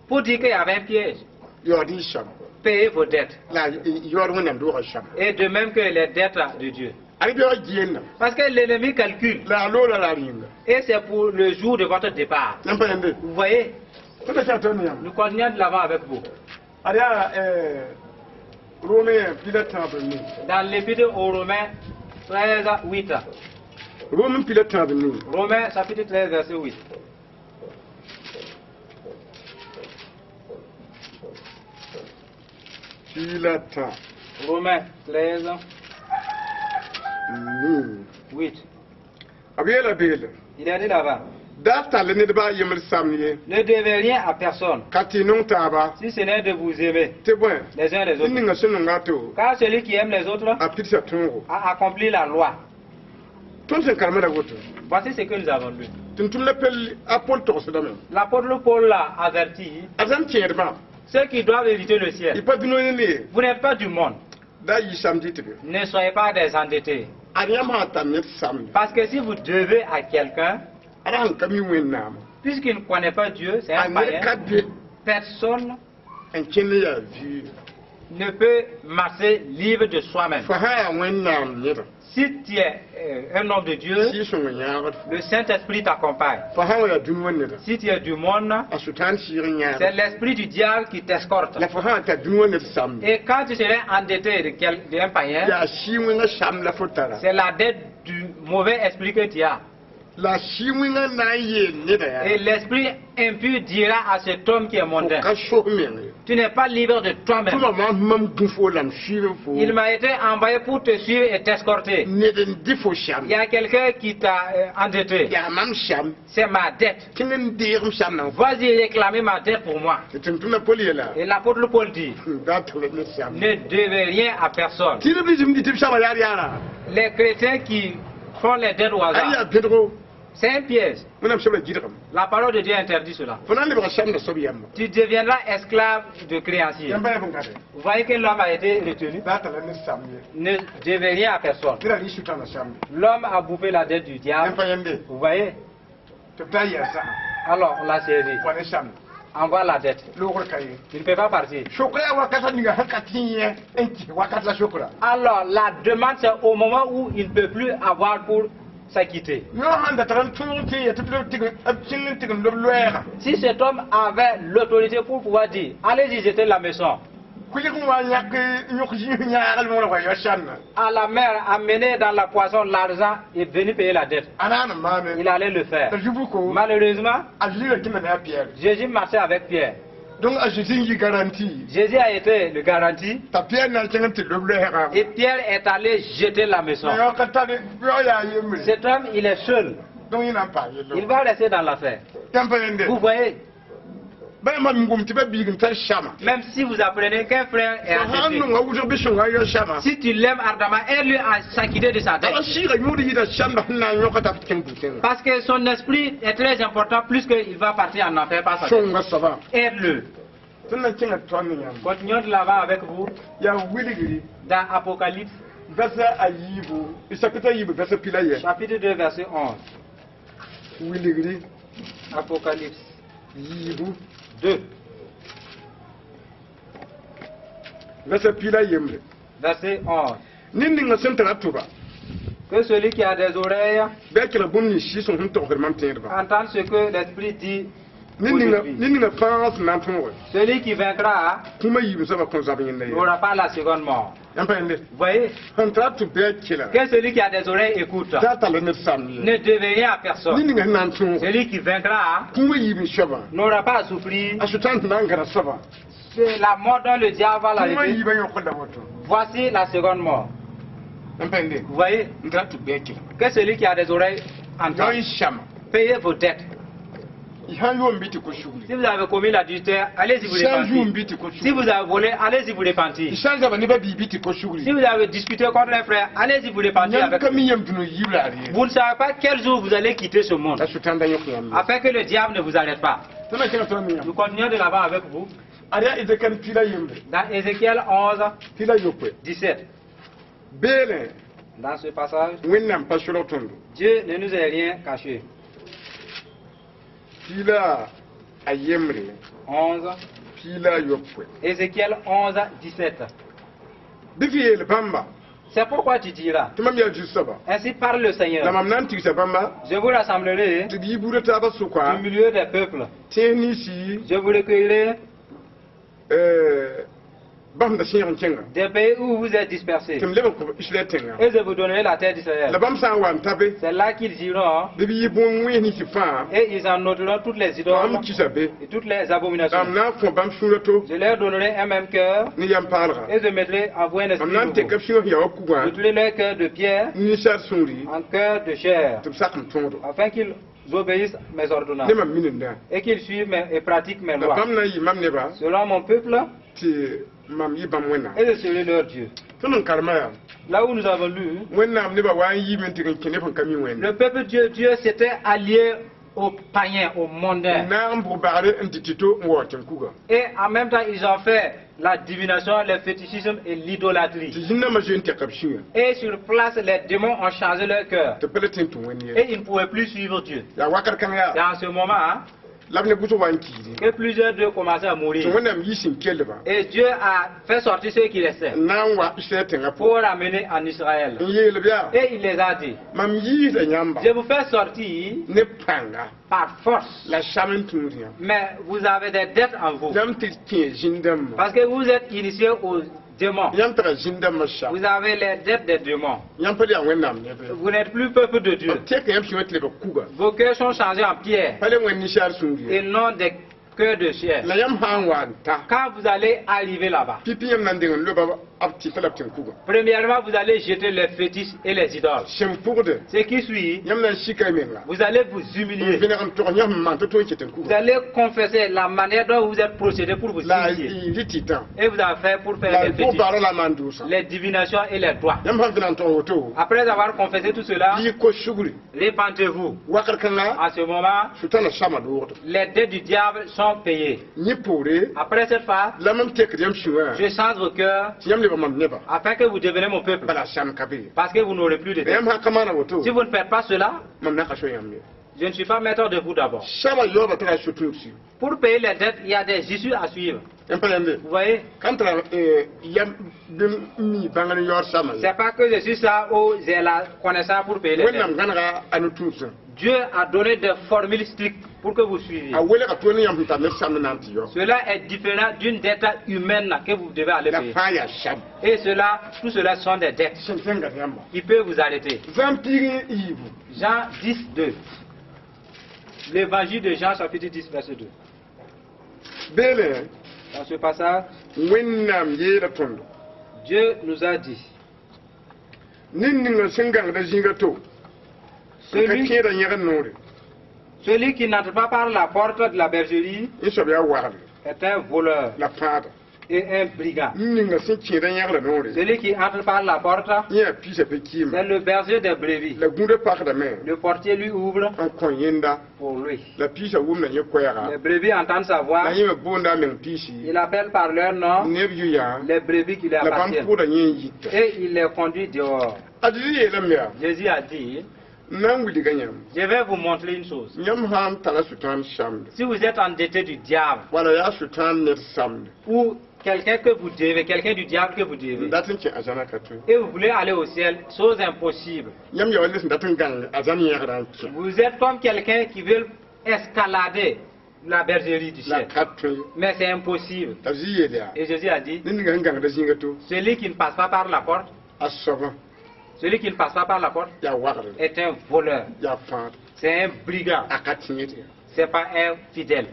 [SPEAKER 3] Pour dire qu'il y avait un piège.
[SPEAKER 2] Yaood y sãmb.
[SPEAKER 3] Payez vos dettes.
[SPEAKER 2] La yaood Wẽnnaam doogã sãmb.
[SPEAKER 3] Et de même que les dettes de Dieu.
[SPEAKER 2] Ad beoog geenna.
[SPEAKER 3] Parce que l'ennemi calcule.
[SPEAKER 2] La a loola la a yĩnga.
[SPEAKER 3] Et c'est pour le jour de votre départ.
[SPEAKER 2] Yãmb pa yẽnde.
[SPEAKER 3] Vous voyez,
[SPEAKER 2] Tõnd da kẽng tõnd yãmb.
[SPEAKER 3] Nous continuons de l'avant avec vous.
[SPEAKER 2] Ad yaa Rome pila tãab n ne.
[SPEAKER 3] Dans l'épître aux Romains 13, 8.
[SPEAKER 2] Rome pila tãab n ne.
[SPEAKER 3] Romains chapitre 13, verset 8.
[SPEAKER 2] Pila tãab
[SPEAKER 3] Romains 13,
[SPEAKER 2] n ne.
[SPEAKER 3] 8.
[SPEAKER 2] B yeela beele.
[SPEAKER 3] Il est dit là-bas:
[SPEAKER 2] Da tall ned baa yembr samd ye.
[SPEAKER 3] Ne devez rien à personne,
[SPEAKER 2] Ka tɩ y nong taaba.
[SPEAKER 3] Si ce n'est de vous aimer
[SPEAKER 2] Tɩ bõe.
[SPEAKER 3] Les uns les
[SPEAKER 2] Tɩ
[SPEAKER 3] autres.
[SPEAKER 2] ninga sẽn nonga to.
[SPEAKER 3] Car celui qui aime les autres
[SPEAKER 2] A pidsa tõogo.
[SPEAKER 3] A accompli la loi.
[SPEAKER 2] Tõnd sẽn karemda woto.
[SPEAKER 3] Voici ce que nous avons lu.
[SPEAKER 2] Tʋm-tʋmda pel a Pol togsdame.
[SPEAKER 3] L'apôtre Paul l'a averti.
[SPEAKER 2] A zãmb kẽedbã.
[SPEAKER 3] Ceux qui doivent hériter le
[SPEAKER 2] Y
[SPEAKER 3] ciel,
[SPEAKER 2] pa dũni ne ye.
[SPEAKER 3] Vous n'êtes pas du monde.
[SPEAKER 2] Da yɩ samdi tɩ be.
[SPEAKER 3] Ne soyez pas des endettés.
[SPEAKER 2] Ad yãmb sã n tar ned samd.
[SPEAKER 3] Parce que si vous devez à quelqu'un,
[SPEAKER 2] Ad sẽn ka mi Wẽnnaam.
[SPEAKER 3] Puisqu'il ne connaît pas Dieu, c'est
[SPEAKER 2] A
[SPEAKER 3] un
[SPEAKER 2] ned
[SPEAKER 3] païen,
[SPEAKER 2] ka be
[SPEAKER 3] personne
[SPEAKER 2] n kẽnd n yaa vɩɩ.
[SPEAKER 3] Ne peut marcher libre de soi-même.
[SPEAKER 2] Fo sã yaa Wẽnnaam neda.
[SPEAKER 3] Si tu es un homme de Dieu,
[SPEAKER 2] Sɩɩg-sõngã yãagd.
[SPEAKER 3] Le Saint-Esprit t'accompagne.
[SPEAKER 2] Fo sã wa yaa dũni wã neda.
[SPEAKER 3] Si tu es du monde,
[SPEAKER 2] A sʋtãan sɩɩg n
[SPEAKER 3] c'est
[SPEAKER 2] yãagd.
[SPEAKER 3] L'esprit du diable qui t'escorte.
[SPEAKER 2] La fo sã n tar dũni wã ned samd.
[SPEAKER 3] Et quand tu serais endetté d'un païen,
[SPEAKER 2] Yaa sɩɩg wẽngã samd la fo tara.
[SPEAKER 3] C'est la dette du mauvais esprit que tu as.
[SPEAKER 2] La sɩɩg wẽngã na n yeel neda
[SPEAKER 3] Et
[SPEAKER 2] yaa.
[SPEAKER 3] L'esprit impur dira à cet homme qui est
[SPEAKER 2] Fo
[SPEAKER 3] mondain:
[SPEAKER 2] ka sos meng ye.
[SPEAKER 3] Tu n'es pas libre de toi-même.
[SPEAKER 2] Tʋma maan mam gũ fo la m suiib fo.
[SPEAKER 3] Il m'a été envoyé pour te suivre et t'escorter.
[SPEAKER 2] Ned n dɩ fo samd.
[SPEAKER 3] Il y a quelqu'un qui t'a endetté.
[SPEAKER 2] Yaa mam samd.
[SPEAKER 3] C'est ma dette.
[SPEAKER 2] Kẽng n deeg m samdã.
[SPEAKER 3] Vas-y réclamer ma dette pour moi.
[SPEAKER 2] Tɩ tʋm-tʋmda Pol yeela.
[SPEAKER 3] Et l'apôtre Paul dit:
[SPEAKER 2] Da tala ned samd.
[SPEAKER 3] Ne devez rien à personne.
[SPEAKER 2] Tɩ b lisem dɩ tɩ b saba yaad yaara.
[SPEAKER 3] Les chrétiens qui font les dettes au
[SPEAKER 2] A yaa
[SPEAKER 3] hasard,
[SPEAKER 2] bẽdgo.
[SPEAKER 3] C'est un piège.
[SPEAKER 2] Wẽnnaam sebra gɩdgem.
[SPEAKER 3] La parole de Dieu interdit cela.
[SPEAKER 2] Fo na n lebga samdã soab yãmba.
[SPEAKER 3] Tu deviendras esclave de créancier.
[SPEAKER 2] Yãmb pa yaa bõn-kãte.
[SPEAKER 3] Vous voyez que l'homme a été retenu.
[SPEAKER 2] Da tala ned samd ye.
[SPEAKER 3] Ne devez rien à personne.
[SPEAKER 2] Tɩ ra rɩ sʋtãanã samd.
[SPEAKER 3] L'homme a bouffé la dette du diable.
[SPEAKER 2] Yãmb pa yẽnde.
[SPEAKER 3] Vous voyez?
[SPEAKER 2] Tɩ b taa n yaa sã.
[SPEAKER 3] Alors, on l'a saisi.
[SPEAKER 2] Wa ne samd.
[SPEAKER 3] Envoie la dette.
[SPEAKER 2] Loogr ka ye.
[SPEAKER 3] Il ne peut pas partir.
[SPEAKER 2] Sokra yaa wakata ninga sẽn ka tẽ yẽ n kɩs wakat la sokra.
[SPEAKER 3] Alors, la demande, c'est au moment où il ne peut plus avoir pour s'acquitter.
[SPEAKER 2] Yõ sãn da tara n tõog tẽ ya tɩ b kẽng n tɩgem lob loɛɛga.
[SPEAKER 3] Si cet homme avait l'autorité pour pouvoir dire: Allez-y, jeter la maison
[SPEAKER 2] Kʋɩlg n wa n yãk yõk zĩis yãagl wã wa yao samdã.
[SPEAKER 3] À la mer, amener dans la poisson l'argent et venir payer la dette.
[SPEAKER 2] A na n maame.
[SPEAKER 3] Il allait le faire.
[SPEAKER 2] T'a zubuko.
[SPEAKER 3] Malheureusement,
[SPEAKER 2] A Zezi ra kẽnda ne a Piyɛr.
[SPEAKER 3] Jésus marchait avec Pierre.
[SPEAKER 2] Donc a Zezi n yɩ garantie.
[SPEAKER 3] Jésus a été le garantie
[SPEAKER 2] T'a Piyɛr na n kẽng n tɩ lob loɛɛga.
[SPEAKER 3] Et Pierre est allé jeter la maison.
[SPEAKER 2] Yõ ka tar yõ yaa yembre.
[SPEAKER 3] Cet homme, il est seul.
[SPEAKER 2] Donc yẽ na n paam yello.
[SPEAKER 3] Il va rester dans l'affaire.
[SPEAKER 2] Yãmb pa yẽnde.
[SPEAKER 3] Vous voyez,
[SPEAKER 2] Ba yãmb n gom tɩ ba biig n tar sãma.
[SPEAKER 3] Même si vous apprenez qu'un frère est
[SPEAKER 2] Fo sã n
[SPEAKER 3] endetté,
[SPEAKER 2] nonga wʋsg bɩ sõnga yao sãma.
[SPEAKER 3] Si tu l'aimes ardemment, aide-lui à s'acquitter de sa
[SPEAKER 2] T'a
[SPEAKER 3] dette.
[SPEAKER 2] Sɩɩga yõod yɩɩda samdã sẽn na n yõka t'a kẽng bu-tẽngã.
[SPEAKER 3] Parce que son esprit est très important, plus qu'il va partir en enfer par sa dette.
[SPEAKER 2] Sõnga soabã.
[SPEAKER 3] Aide-le.
[SPEAKER 2] Tõnd na n kẽnga tõnd ne yãmb.
[SPEAKER 3] Continuons de l'avant avec vous
[SPEAKER 2] Yaa wilgri
[SPEAKER 3] dans Apocalypse,
[SPEAKER 2] vɛrsa a yiibu chapitre a yiibu vɛrsa pila yɛ.
[SPEAKER 3] Chapitre 2, verset 11.
[SPEAKER 2] Wilgri
[SPEAKER 3] Apocalypse
[SPEAKER 2] yiibu
[SPEAKER 3] 2,
[SPEAKER 2] vɛrsa pila yembre.
[SPEAKER 3] Verset 11.
[SPEAKER 2] Ned ninga sẽn tara tʋba.
[SPEAKER 3] Que celui qui a des oreilles
[SPEAKER 2] Bɩ a kelg bũmb nins sɩɩg-sõng sẽn togsd mam tẽedbã.
[SPEAKER 3] Entende ce que l'Esprit dit
[SPEAKER 2] Ned
[SPEAKER 3] aux
[SPEAKER 2] ninga
[SPEAKER 3] églises.
[SPEAKER 2] Ned ninga fãa sẽn na n tõoge.
[SPEAKER 3] Celui qui vaincra
[SPEAKER 2] Kũumã yiib soabã kõn zab yẽnda ye.
[SPEAKER 3] N'aura pas la seconde mort.
[SPEAKER 2] Yãmb pa yẽnde.
[SPEAKER 3] Vous voyez?
[SPEAKER 2] Sẽn tara tʋb bɩ a kelga.
[SPEAKER 3] Que celui qui a des oreilles écoute.
[SPEAKER 2] T'a talla ned samd ye.
[SPEAKER 3] Ne devez rien à personne.
[SPEAKER 2] Ned ninga sẽn na n tõoge.
[SPEAKER 3] Celui qui vaincra
[SPEAKER 2] Kũumã yiib n soabã.
[SPEAKER 3] N'aura pas à souffrir.
[SPEAKER 2] A sʋtãan sẽn na n gãda soabã.
[SPEAKER 3] C'est la mort dont le diable va
[SPEAKER 2] Kũumã
[SPEAKER 3] l'arrêter.
[SPEAKER 2] yiibã yõkd la woto.
[SPEAKER 3] Voici la seconde mort.
[SPEAKER 2] Yãmb pa yẽnde.
[SPEAKER 3] Vous voyez?
[SPEAKER 2] N tara tʋb bɩ a kelg.
[SPEAKER 3] Que celui qui a des oreilles
[SPEAKER 2] Yao
[SPEAKER 3] entende.
[SPEAKER 2] y sãma.
[SPEAKER 3] Payez vos dettes.
[SPEAKER 2] Y sãn yʋʋm bɩ tɩ ko sugli.
[SPEAKER 3] Si vous avez commis l'adultère, allez-y vous
[SPEAKER 2] Sã n yʋʋm
[SPEAKER 3] repentir.
[SPEAKER 2] bɩ tɩ ko
[SPEAKER 3] Si
[SPEAKER 2] sugli.
[SPEAKER 3] vous avez volé, allez-y vous repentir.
[SPEAKER 2] Y sã n zaba nebã bii bɩ tɩ ko sugli.
[SPEAKER 3] Si vous avez discuté contre un frère, allez-y vous repentir
[SPEAKER 2] Yãmb
[SPEAKER 3] avec
[SPEAKER 2] ka
[SPEAKER 3] lui.
[SPEAKER 2] mi yãmb dũni yiib la ad ye.
[SPEAKER 3] Vous ne savez pas quel jour vous allez quitter ce monde,
[SPEAKER 2] La sʋtãan da yõk yãmb ye.
[SPEAKER 3] Afin que le diable ne vous arrête pas.
[SPEAKER 2] Tõnd na kẽnga tõnd ne
[SPEAKER 3] Nous
[SPEAKER 2] yãmb.
[SPEAKER 3] Continuons de là-bas avec vous.
[SPEAKER 2] Ad yaa Ezekiel piig la yembre.
[SPEAKER 3] Dans Ézéchiel 11,
[SPEAKER 2] 17.
[SPEAKER 3] 17.
[SPEAKER 2] Beelẽ
[SPEAKER 3] Dans ce passage,
[SPEAKER 2] Wẽnnaam pa solg tõndo.
[SPEAKER 3] Dieu ne nous a rien caché.
[SPEAKER 2] 11.
[SPEAKER 3] 11,
[SPEAKER 2] 17.
[SPEAKER 3] Ézéchiel 11, 17.
[SPEAKER 2] Bɩ f yeel bãmba
[SPEAKER 3] C'est pourquoi tu diras,
[SPEAKER 2] tɩ mam yaa Zu-soaba.
[SPEAKER 3] Ainsi parle le Seigneur.
[SPEAKER 2] La mam na n tigsa bãmba
[SPEAKER 3] Je vous rassemblerai
[SPEAKER 2] tɩ d yi buudã taabã sʋka
[SPEAKER 3] du milieu des peuples.
[SPEAKER 2] Tẽes ninsi
[SPEAKER 3] Je vous recueillerai
[SPEAKER 2] bãmb da sẽeg n kẽnga
[SPEAKER 3] des pays où vous êtes dispersés.
[SPEAKER 2] Tɩ m leb n kõ Israɛl tẽnga.
[SPEAKER 3] Et je vous donnerai la terre d'Israël.
[SPEAKER 2] La bãmb sã n wa n ta be
[SPEAKER 3] C'est là qu'ils iront
[SPEAKER 2] bɩ b yɩ bũmb wẽns ninsi fãa
[SPEAKER 3] et ils en ôteront toutes les idoles
[SPEAKER 2] bãmb kisa be
[SPEAKER 3] et toutes les
[SPEAKER 2] la
[SPEAKER 3] abominations.
[SPEAKER 2] M na n kõ bãmb sũurã to
[SPEAKER 3] Je leur donnerai un même cœur
[SPEAKER 2] ne yam paalga
[SPEAKER 3] et je mettrai en vous un
[SPEAKER 2] mam
[SPEAKER 3] esprit
[SPEAKER 2] na n
[SPEAKER 3] nouveau.
[SPEAKER 2] teka b sũurã sẽn yaa wa kugã
[SPEAKER 3] J'ôterai leur cœur de pierre
[SPEAKER 2] n ninsaal sũuri
[SPEAKER 3] en cœur de chair,
[SPEAKER 2] tɩ b sak m tõodo
[SPEAKER 3] afin qu'ils obéissent mes ordonnances
[SPEAKER 2] ne mam minenda
[SPEAKER 3] et qu'ils suivent et pratiquent mes
[SPEAKER 2] la
[SPEAKER 3] lois.
[SPEAKER 2] Bãmb na n yɩ mam neba
[SPEAKER 3] Selon mon peuple,
[SPEAKER 2] tɩ mam yɩ bãmb Wẽnnaam.
[SPEAKER 3] Et je serai leur Dieu.
[SPEAKER 2] Tõnd n karema yaa
[SPEAKER 3] Là où nous avons lu,
[SPEAKER 2] Wẽnnaam nebã wa n yiime n tɩg n kẽ neb sẽn ka mi Wẽnde
[SPEAKER 3] le peuple de Dieu s'était allié aux païens, aux mondains.
[SPEAKER 2] N naag n bʋg bagre n dɩ tɩ to n waoog tẽn-kuga
[SPEAKER 3] Et en même temps, ils ont fait la divination, le fétichisme et l'idolâtrie.
[SPEAKER 2] Tɩ zĩnnãmbã zoe n tɛka b sũyã
[SPEAKER 3] Et sur place, les démons ont changé leur cœur.
[SPEAKER 2] Tɩ pa le tẽ n tũ Wẽnd ye
[SPEAKER 3] Et ils ne pouvaient plus suivre Dieu.
[SPEAKER 2] Yaa wakat kãng yaa
[SPEAKER 3] Et en ce moment, hein,
[SPEAKER 2] la b ne gʋsg wa n kiide
[SPEAKER 3] que plusieurs d'eux commençaient à
[SPEAKER 2] tɩ
[SPEAKER 3] mourir.
[SPEAKER 2] Wẽnnaam yi sẽn kellbã
[SPEAKER 3] Et Dieu a fait sortir ceux qui restaient
[SPEAKER 2] n na n wa Israɛl tẽngã pʋgẽ
[SPEAKER 3] pour ramener en Israël.
[SPEAKER 2] N yeel b yaa
[SPEAKER 3] Et il les a dit,
[SPEAKER 2] mam yiisda yãmba
[SPEAKER 3] je vous fais sortir
[SPEAKER 2] ne pãnga
[SPEAKER 3] par force,
[SPEAKER 2] la sam n tũud yã
[SPEAKER 3] mais vous avez des dettes en vous.
[SPEAKER 2] Yãmb tɩ kẽ zĩn-dãmbã
[SPEAKER 3] Parce que vous êtes initiés aux démons.
[SPEAKER 2] Yãmb tara zĩn-dãmbã sam
[SPEAKER 3] Vous avez les dettes des démons.
[SPEAKER 2] Yãmb pa le yaa Wẽnnaam neb
[SPEAKER 3] Vous n'êtes plus peuple de Dieu.
[SPEAKER 2] B tɛka yãmb sũyã tɩ lebg kuga
[SPEAKER 3] Vos cœurs sont changés en pierre
[SPEAKER 2] pa le Wẽnd ninsaal sũur
[SPEAKER 3] et
[SPEAKER 2] ye
[SPEAKER 3] non des cœurs de chair.
[SPEAKER 2] La yãmb sã n wa n ta
[SPEAKER 3] Quand vous allez arriver là-bas,
[SPEAKER 2] pipi yãmb na n deng n loba b tɩta la b tẽn-kuga
[SPEAKER 3] premièrement, vous allez jeter les fétiches et les idoles.
[SPEAKER 2] Sẽn pʋgde
[SPEAKER 3] Ce qui suit,
[SPEAKER 2] yãmb na n sika y menga
[SPEAKER 3] vous allez vous
[SPEAKER 2] n
[SPEAKER 3] humilier.
[SPEAKER 2] vẽneg n tog yãmb n maan tɩ tõe n kẽ
[SPEAKER 3] Vous
[SPEAKER 2] tẽn-kuga
[SPEAKER 3] allez confesser la manière dont vous êtes procédé pour vous
[SPEAKER 2] la
[SPEAKER 3] humilier.
[SPEAKER 2] Y rɩ tɩtã
[SPEAKER 3] Et vous avez fait pour faire
[SPEAKER 2] la
[SPEAKER 3] les
[SPEAKER 2] y pʋg
[SPEAKER 3] fétiches,
[SPEAKER 2] baara la maan dʋʋsã
[SPEAKER 3] les divinations et les doigts.
[SPEAKER 2] Yãmb sãn vẽneg n tog woto
[SPEAKER 3] Après avoir confessé tout cela,
[SPEAKER 2] bɩ y kos sugri
[SPEAKER 3] répentez-vous.
[SPEAKER 2] Wakat kãnga
[SPEAKER 3] En ce moment,
[SPEAKER 2] Sʋtãna sama doogdo
[SPEAKER 3] les dettes du diable sont payées.
[SPEAKER 2] Yẽ poore
[SPEAKER 3] Après cette phase,
[SPEAKER 2] la mam tekd yãmb sũwã
[SPEAKER 3] je change vos cœurs
[SPEAKER 2] tɩ yãmb lebg mam neba
[SPEAKER 3] afin que vous deveniez mon peuple.
[SPEAKER 2] Bala sam ka be ye
[SPEAKER 3] Parce que vous n'aurez plus de
[SPEAKER 2] La
[SPEAKER 3] dettes.
[SPEAKER 2] yãmb sã ka maana woto
[SPEAKER 3] Si vous ne faites pas cela,
[SPEAKER 2] mam na ka so yãmb ye
[SPEAKER 3] je ne suis pas maître de vous d'abord.
[SPEAKER 2] Saba yaooba tara so-tũud sib
[SPEAKER 3] Pour payer les dettes, il y a des issues à suivre.
[SPEAKER 2] Yãmb pa yãmbe
[SPEAKER 3] Vous voyez?
[SPEAKER 2] Kan tara yam bɩ n mi bãngr n yaood samã ye
[SPEAKER 3] C'est pas que je suis ça ou j'ai la connaissance pour payer les dettes.
[SPEAKER 2] Wẽnnaam gãnega a no-tũudsã
[SPEAKER 3] Dieu a donné des formules strictes pour que vous suiviez.
[SPEAKER 2] A welga tõe ne yãmb sẽn tar ned samd na n tɩ yao
[SPEAKER 3] Cela est différent d'une dette humaine que vous devez aller
[SPEAKER 2] La
[SPEAKER 3] payer.
[SPEAKER 2] Fãa yaa sam
[SPEAKER 3] Et cela, tout cela sont des dettes
[SPEAKER 2] sẽn tẽngad yãmba
[SPEAKER 3] qui peuvent vous arrêter.
[SPEAKER 2] Zãm piig n yiibu
[SPEAKER 3] Jean 10, 2. L'évangile de Jean, chapitre 10, verset 2.
[SPEAKER 2] Beelẽ
[SPEAKER 3] Dans ce passage,
[SPEAKER 2] Wẽnnaam yeela tõndo
[SPEAKER 3] Dieu nous a dit,
[SPEAKER 2] ned ninga sẽn gãngda zĩiga to n ka
[SPEAKER 3] celui,
[SPEAKER 2] kẽeda yẽgd noore
[SPEAKER 3] celui qui n'entre pas par la porte de la bergerie
[SPEAKER 2] yẽ soab yaa wagdre
[SPEAKER 3] est un voleur
[SPEAKER 2] la fãada
[SPEAKER 3] et un brigand.
[SPEAKER 2] Ned ninga sẽn kẽeda yẽgda noore
[SPEAKER 3] Celui qui entre par la porte,
[SPEAKER 2] yẽ yaa piisã pe-kɩɩmã
[SPEAKER 3] c'est le berger des brebis.
[SPEAKER 2] La gũudã pakdame
[SPEAKER 3] Le portier lui ouvre
[SPEAKER 2] n kõ yẽnda
[SPEAKER 3] pour lui.
[SPEAKER 2] La piisã wʋmda yẽ koɛɛga
[SPEAKER 3] Les brebis entendent sa voix.
[SPEAKER 2] La yẽ me boonda a meng piisi
[SPEAKER 3] Il appelle par leur nom
[SPEAKER 2] neb yʋ-yaa
[SPEAKER 3] les brebis qui lui
[SPEAKER 2] la bãmb
[SPEAKER 3] appartiennent.
[SPEAKER 2] pʋʋda yẽ n yita
[SPEAKER 3] Et il les conduit dehors.
[SPEAKER 2] A Zezi yeelame yaa
[SPEAKER 3] Jésus a dit,
[SPEAKER 2] n na n wilga yãmb
[SPEAKER 3] je vais vous montrer une chose.
[SPEAKER 2] Yãmb sã n tara sʋtãan samde
[SPEAKER 3] Si vous êtes endetté du diable
[SPEAKER 2] wala yaa sʋtãan ned samde
[SPEAKER 3] ou quelqu'un que vous devez, quelqu'un du diable que vous
[SPEAKER 2] n
[SPEAKER 3] devez,
[SPEAKER 2] dat n kẽ azãna ka tõe
[SPEAKER 3] et vous voulez aller au ciel, chose impossible.
[SPEAKER 2] Yãmb yaa wa ned sẽn dat n gãng azãn yẽgdã n kẽ
[SPEAKER 3] Vous êtes comme quelqu'un qui veut escalader la bergerie du
[SPEAKER 2] La
[SPEAKER 3] ciel.
[SPEAKER 2] Ka tõe
[SPEAKER 3] Mais c'est impossible.
[SPEAKER 2] T'a Zezi yeel yaa
[SPEAKER 3] Et Jésus a dit,
[SPEAKER 2] ned ninga sẽn gãngda zĩiga to
[SPEAKER 3] celui qui ne passe pas par la porte,
[SPEAKER 2] a soabã
[SPEAKER 3] celui qui ne passe pas par la porte
[SPEAKER 2] yaa wagdre
[SPEAKER 3] est un voleur.
[SPEAKER 2] Yaa fãad
[SPEAKER 3] C'est un brigand.
[SPEAKER 2] A ka tẽed ye
[SPEAKER 3] C'est pas un fidèle.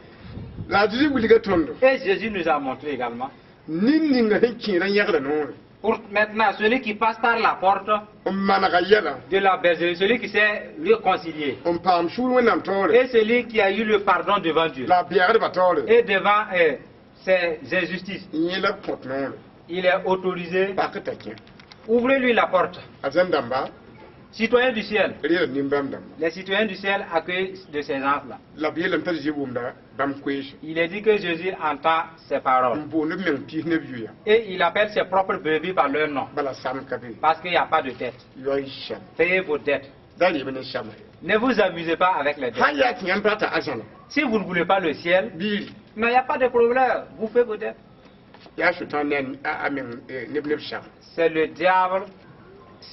[SPEAKER 2] La a Zezi wilga tõndo
[SPEAKER 3] Et Jésus nous a montré également.
[SPEAKER 2] Ned ninga sẽn kẽeda yẽgda noore
[SPEAKER 3] Pour maintenant, celui qui passe par la porte
[SPEAKER 2] N manega yɛla
[SPEAKER 3] de la bergerie, celui qui s'est réconcilié,
[SPEAKER 2] n paam sũur Wẽnnaam taoore
[SPEAKER 3] et celui qui a eu le pardon devant Dieu,
[SPEAKER 2] la a bɛɛgdbã taoore
[SPEAKER 3] et devant ses injustices,
[SPEAKER 2] yẽ la b kõt noore
[SPEAKER 3] il est autorisé.
[SPEAKER 2] Pak t'a kẽ
[SPEAKER 3] Ouvrez-lui la porte.
[SPEAKER 2] A zãn dãmba
[SPEAKER 3] Citoyens du ciel.
[SPEAKER 2] Reega nin-bãmb dãmba.
[SPEAKER 3] Les citoyens du ciel accueillent de ces anges-là.
[SPEAKER 2] La b yeelame t'a Zezi wʋmda bãmb koeese.
[SPEAKER 3] Il est dit que Jésus entend ces paroles.
[SPEAKER 2] N boond b meng piis ne b yoya.
[SPEAKER 3] Et il appelle ses propres brebis par leur nom.
[SPEAKER 2] Bala sam ka be.
[SPEAKER 3] Parce qu'il n'y a pas de dette.
[SPEAKER 2] Yaoog-y sãma.
[SPEAKER 3] Payez vos dettes.
[SPEAKER 2] Da rɩɩb ne sãma.
[SPEAKER 3] Ne vous amusez pas avec les dettes.
[SPEAKER 2] Sã n yaa tɩ yãmb rata arzãna.
[SPEAKER 3] Si vous ne voulez pas le ciel,
[SPEAKER 2] Bɩ y rɩ.
[SPEAKER 3] Mais il n'y a pas de problème. Vous faites vos dettes.
[SPEAKER 2] Yaa sʋtãan ne a meng neb neb sãma.
[SPEAKER 3] C'est le diable,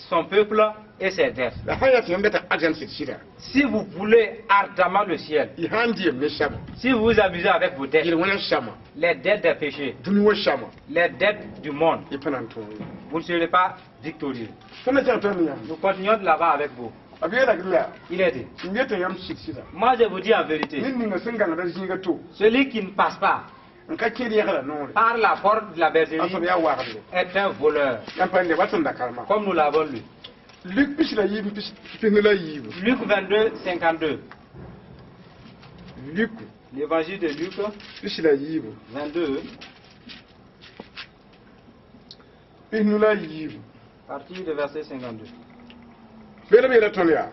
[SPEAKER 3] son peuple et ses dettes.
[SPEAKER 2] La sã n yaa tɩ yãmb data arzãn sɩd sɩda.
[SPEAKER 3] Si vous voulez ardemment le ciel,
[SPEAKER 2] Y sã n dɩɩm ne sãma.
[SPEAKER 3] Si vous vous amusez avec vos dettes,
[SPEAKER 2] Yel-wẽna sãma.
[SPEAKER 3] Les dettes des péchés,
[SPEAKER 2] Dũni wã sãma.
[SPEAKER 3] Les dettes du monde,
[SPEAKER 2] Y pa na n tõog ye.
[SPEAKER 3] Vous ne serez pas victorieux.
[SPEAKER 2] Tõnd na kẽng tõnd yãmb.
[SPEAKER 3] Nous continuons de là-bas avec vous.
[SPEAKER 2] B yeelame yaa.
[SPEAKER 3] Il est dit,
[SPEAKER 2] M yeta yãmb sɩd sɩda.
[SPEAKER 3] Moi je vous dis en vérité,
[SPEAKER 2] Ned ninga sẽn gãngda zĩiga to.
[SPEAKER 3] Celui qui ne passe pas
[SPEAKER 2] N ka kẽed yẽgda noore.
[SPEAKER 3] par la porte de la bergerie
[SPEAKER 2] A soab yaa wagdre.
[SPEAKER 3] Est un voleur,
[SPEAKER 2] Yãmb pa ne wa tõnd da karema.
[SPEAKER 3] Comme nous l'avons lu.
[SPEAKER 2] Luk pis la yiib pis pisnu la yiibu.
[SPEAKER 3] Luc 22, 52.
[SPEAKER 2] Luk
[SPEAKER 3] L'évangile de Luc
[SPEAKER 2] pis la yiibu.
[SPEAKER 3] 22,
[SPEAKER 2] Pisnu la yiibu.
[SPEAKER 3] Partir de verset 52.
[SPEAKER 2] Beelame yeela tõnd yaa.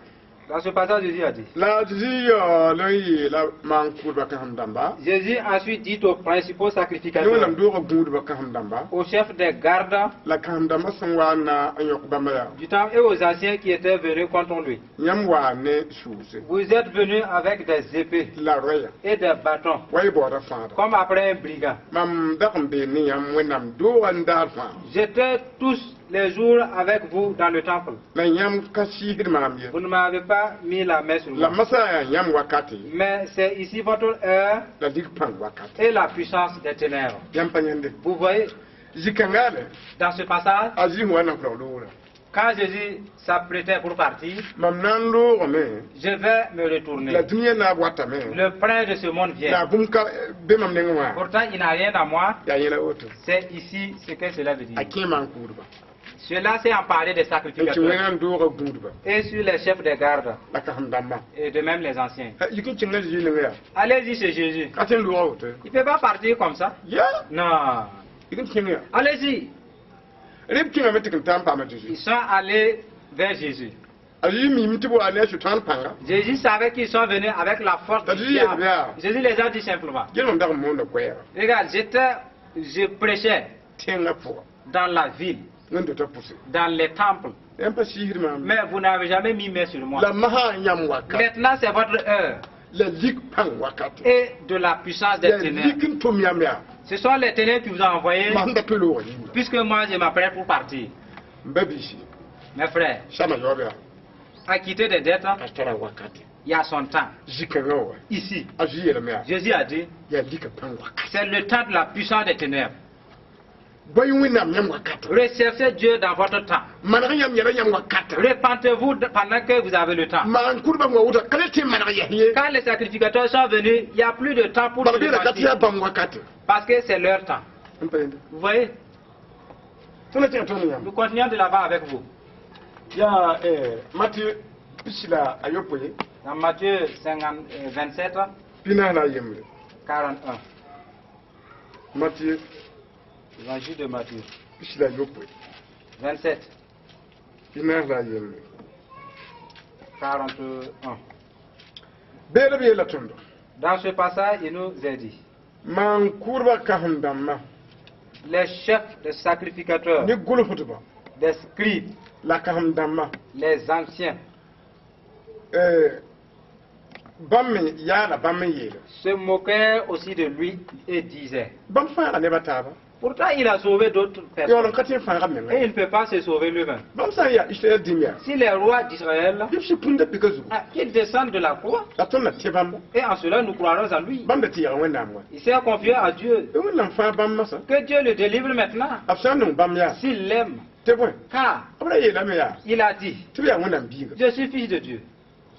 [SPEAKER 3] Dans ce passage, Jésus a dit,
[SPEAKER 2] La Zezi yaool n yeela maan-kʋʋdbã kãsem-dãmba.
[SPEAKER 3] Jésus ensuite dit aux principaux
[SPEAKER 2] Ne
[SPEAKER 3] sacrificateurs,
[SPEAKER 2] Wẽnnaam doogã gũudbã kãsem-dãmba.
[SPEAKER 3] Aux chefs des gardes
[SPEAKER 2] La kãsem-dãmbã sẽn wa n na n yõk bãmba yaa.
[SPEAKER 3] Du temple et aux anciens qui étaient venus contre lui,
[SPEAKER 2] Yãmb waa ne sʋʋse.
[SPEAKER 3] Vous êtes venus avec des épées
[SPEAKER 2] La roɛya.
[SPEAKER 3] Et des bâtons,
[SPEAKER 2] Wa y baooda fãada.
[SPEAKER 3] Comme après un brigand.
[SPEAKER 2] Mam dag n bee ne yãmb Wẽnnaam doogã n daar fãa.
[SPEAKER 3] J'étais tous les jours avec vous dans le temple.
[SPEAKER 2] La yãmb ka sɩɩsd maam ye.
[SPEAKER 3] Vous ne m'avez pas mis la main sur
[SPEAKER 2] La
[SPEAKER 3] moi.
[SPEAKER 2] masã yaa yãmb wakate.
[SPEAKER 3] Mais c'est ici votre heure
[SPEAKER 2] La lik pãng wakate.
[SPEAKER 3] Et la puissance des ténèbres.
[SPEAKER 2] Yãmb pa yãnde.
[SPEAKER 3] Vous voyez,
[SPEAKER 2] Zĩ-kãngaale.
[SPEAKER 3] Dans ce passage,
[SPEAKER 2] A Zĩ wa na n kaoog loora.
[SPEAKER 3] Quand Jésus s'apprêtait pour partir,
[SPEAKER 2] Mam na n loogame.
[SPEAKER 3] Je vais me retourner.
[SPEAKER 2] La dũniyã naab watame.
[SPEAKER 3] Le prince de ce monde
[SPEAKER 2] La
[SPEAKER 3] vient.
[SPEAKER 2] bũmb ka be mam nengẽ wã.
[SPEAKER 3] Pourtant, il n'a rien à moi.
[SPEAKER 2] Yaa yẽla woto.
[SPEAKER 3] C'est ici ce que cela veut dire.
[SPEAKER 2] A kẽ maan-kʋʋdba.
[SPEAKER 3] Cela, c'est en parler des
[SPEAKER 2] N tɩ
[SPEAKER 3] sacrificateurs
[SPEAKER 2] Wẽnnaam doogã gũudba.
[SPEAKER 3] Et sur les chefs des gardes
[SPEAKER 2] La kãsem-dãmbã.
[SPEAKER 3] Et de même les anciens.
[SPEAKER 2] Yik n kẽnga Zezi nengẽ yaa.
[SPEAKER 3] Allez-y chez Jésus.
[SPEAKER 2] Ka tõe n looga woto.
[SPEAKER 3] Il ne peut pas partir comme ça.
[SPEAKER 2] Yaa.
[SPEAKER 3] Non.
[SPEAKER 2] Yik n kẽng yaa.
[SPEAKER 3] Allez-y.
[SPEAKER 2] Reb kẽngame tɩ n taa n paama Zezi.
[SPEAKER 3] Ils sont allés vers Jésus.
[SPEAKER 2] A Zezi miime tɩ b waa ne a sʋtãan pãnga.
[SPEAKER 3] Jésus savait qu'ils sont venus avec la force
[SPEAKER 2] T'as
[SPEAKER 3] du
[SPEAKER 2] dit,
[SPEAKER 3] diable.
[SPEAKER 2] bien.
[SPEAKER 3] Jésus les a dit simplement.
[SPEAKER 2] Gel mam dag n moonda koɛɛga.
[SPEAKER 3] Regarde, je prêchais
[SPEAKER 2] Tẽngã pʋga.
[SPEAKER 3] Dans la ville,
[SPEAKER 2] Wẽn-dotã pʋse.
[SPEAKER 3] Dans les temples,
[SPEAKER 2] Yãmb pa sɩɩsd maam.
[SPEAKER 3] Mais vous n'avez jamais mis main sur moi.
[SPEAKER 2] La masã n yãmb wakat.
[SPEAKER 3] Maintenant, c'est votre heure
[SPEAKER 2] La lik pãng wakat.
[SPEAKER 3] Et de la puissance des
[SPEAKER 2] Yaa
[SPEAKER 3] ténèbres.
[SPEAKER 2] lik n tʋm yãmb yaa.
[SPEAKER 3] Ce sont les ténèbres qui vous ont envoyé,
[SPEAKER 2] Mam da tõe loogã yĩnga.
[SPEAKER 3] Puisque moi, je m'apprête pour partir.
[SPEAKER 2] M ba biisi.
[SPEAKER 3] Mes frères,
[SPEAKER 2] Sãma yaoob yaa.
[SPEAKER 3] Acquitter des dettes,
[SPEAKER 2] A tara wakate.
[SPEAKER 3] Il y a son temps.
[SPEAKER 2] Zĩ-kãngã wa.
[SPEAKER 3] Ici,
[SPEAKER 2] A Zezi yeelame yaa.
[SPEAKER 3] Jésus a dit,
[SPEAKER 2] Yaa lika pãng wakat.
[SPEAKER 3] C'est le temps de la puissance des ténèbres.
[SPEAKER 2] Bao-y Wẽnnaam yãmb wakate.
[SPEAKER 3] Recherchez Dieu dans votre temps.
[SPEAKER 2] Maneg yãmb yɛla yãmb wakate.
[SPEAKER 3] Repentez-vous pendant que vous avez le temps.
[SPEAKER 2] Maan-kʋʋdbã wa woto ka le tɩ n maneg yɛs ye.
[SPEAKER 3] Quand les sacrificateurs sont venus, il n'y a plus de temps pour
[SPEAKER 2] Bala
[SPEAKER 3] se
[SPEAKER 2] beela ka tɩ
[SPEAKER 3] repentir.
[SPEAKER 2] yaa bãmb wakate.
[SPEAKER 3] Parce que c'est leur temps.
[SPEAKER 2] N pa yẽnde.
[SPEAKER 3] Vous voyez,
[SPEAKER 2] Tõnd na kẽng tõnd yãmb.
[SPEAKER 3] Nous continuons de l'avant avec vous.
[SPEAKER 2] Yaa Matɩ pis la a yopoe.
[SPEAKER 3] Dans Matthieu 50, 27,
[SPEAKER 2] Pinaas la a yembre.
[SPEAKER 3] 41.
[SPEAKER 2] Matthieu
[SPEAKER 3] Évangile de Matthieu.
[SPEAKER 2] Pis la yopoe.
[SPEAKER 3] 27,
[SPEAKER 2] Pinaas la a yembre.
[SPEAKER 3] 41.
[SPEAKER 2] Beelb yeela tõndo.
[SPEAKER 3] Dans ce passage, il nous est dit,
[SPEAKER 2] Maan-kʋʋdbã kãsem-dãmbã.
[SPEAKER 3] Les chefs des sacrificateurs,
[SPEAKER 2] Ne gʋlsdba.
[SPEAKER 3] Des scribes,
[SPEAKER 2] La kãsem-dãmbã.
[SPEAKER 3] Les anciens,
[SPEAKER 2] Bãmb me yaala bãmb n yeele.
[SPEAKER 3] Se moquaient aussi de lui et disaient,
[SPEAKER 2] Bãmb fãaga nebã taaba.
[SPEAKER 3] Pourtant il a sauvé d'autres
[SPEAKER 2] Yaool
[SPEAKER 3] personnes
[SPEAKER 2] n ka tõe n fãagã menga.
[SPEAKER 3] Et il ne peut pas se sauver lui-même.
[SPEAKER 2] Bãmb sã n yaa Israɛl dĩm yaa.
[SPEAKER 3] Si les rois d'Israël,
[SPEAKER 2] Yb sɩ kũndã pika zugu.
[SPEAKER 3] Ah, qu'ils descendent de la croix,
[SPEAKER 2] La tõnd na tẽ bãmba.
[SPEAKER 3] Et en cela nous croirons en lui.
[SPEAKER 2] Bãmb da tɩ yaga Wẽnnaam wã.
[SPEAKER 3] Il s'est confié à Dieu.
[SPEAKER 2] Wẽnnaam fãag bãmb masã.
[SPEAKER 3] Que Dieu le délivre maintenant,
[SPEAKER 2] B sã n nong bãmb yaa.
[SPEAKER 3] S'il l'aime.
[SPEAKER 2] Tɩ bõe.
[SPEAKER 3] Car
[SPEAKER 2] B ra yeelame yaa.
[SPEAKER 3] Il a dit,
[SPEAKER 2] Tɩ b yaa Wẽnnaam biiga.
[SPEAKER 3] Je suis fils de Dieu.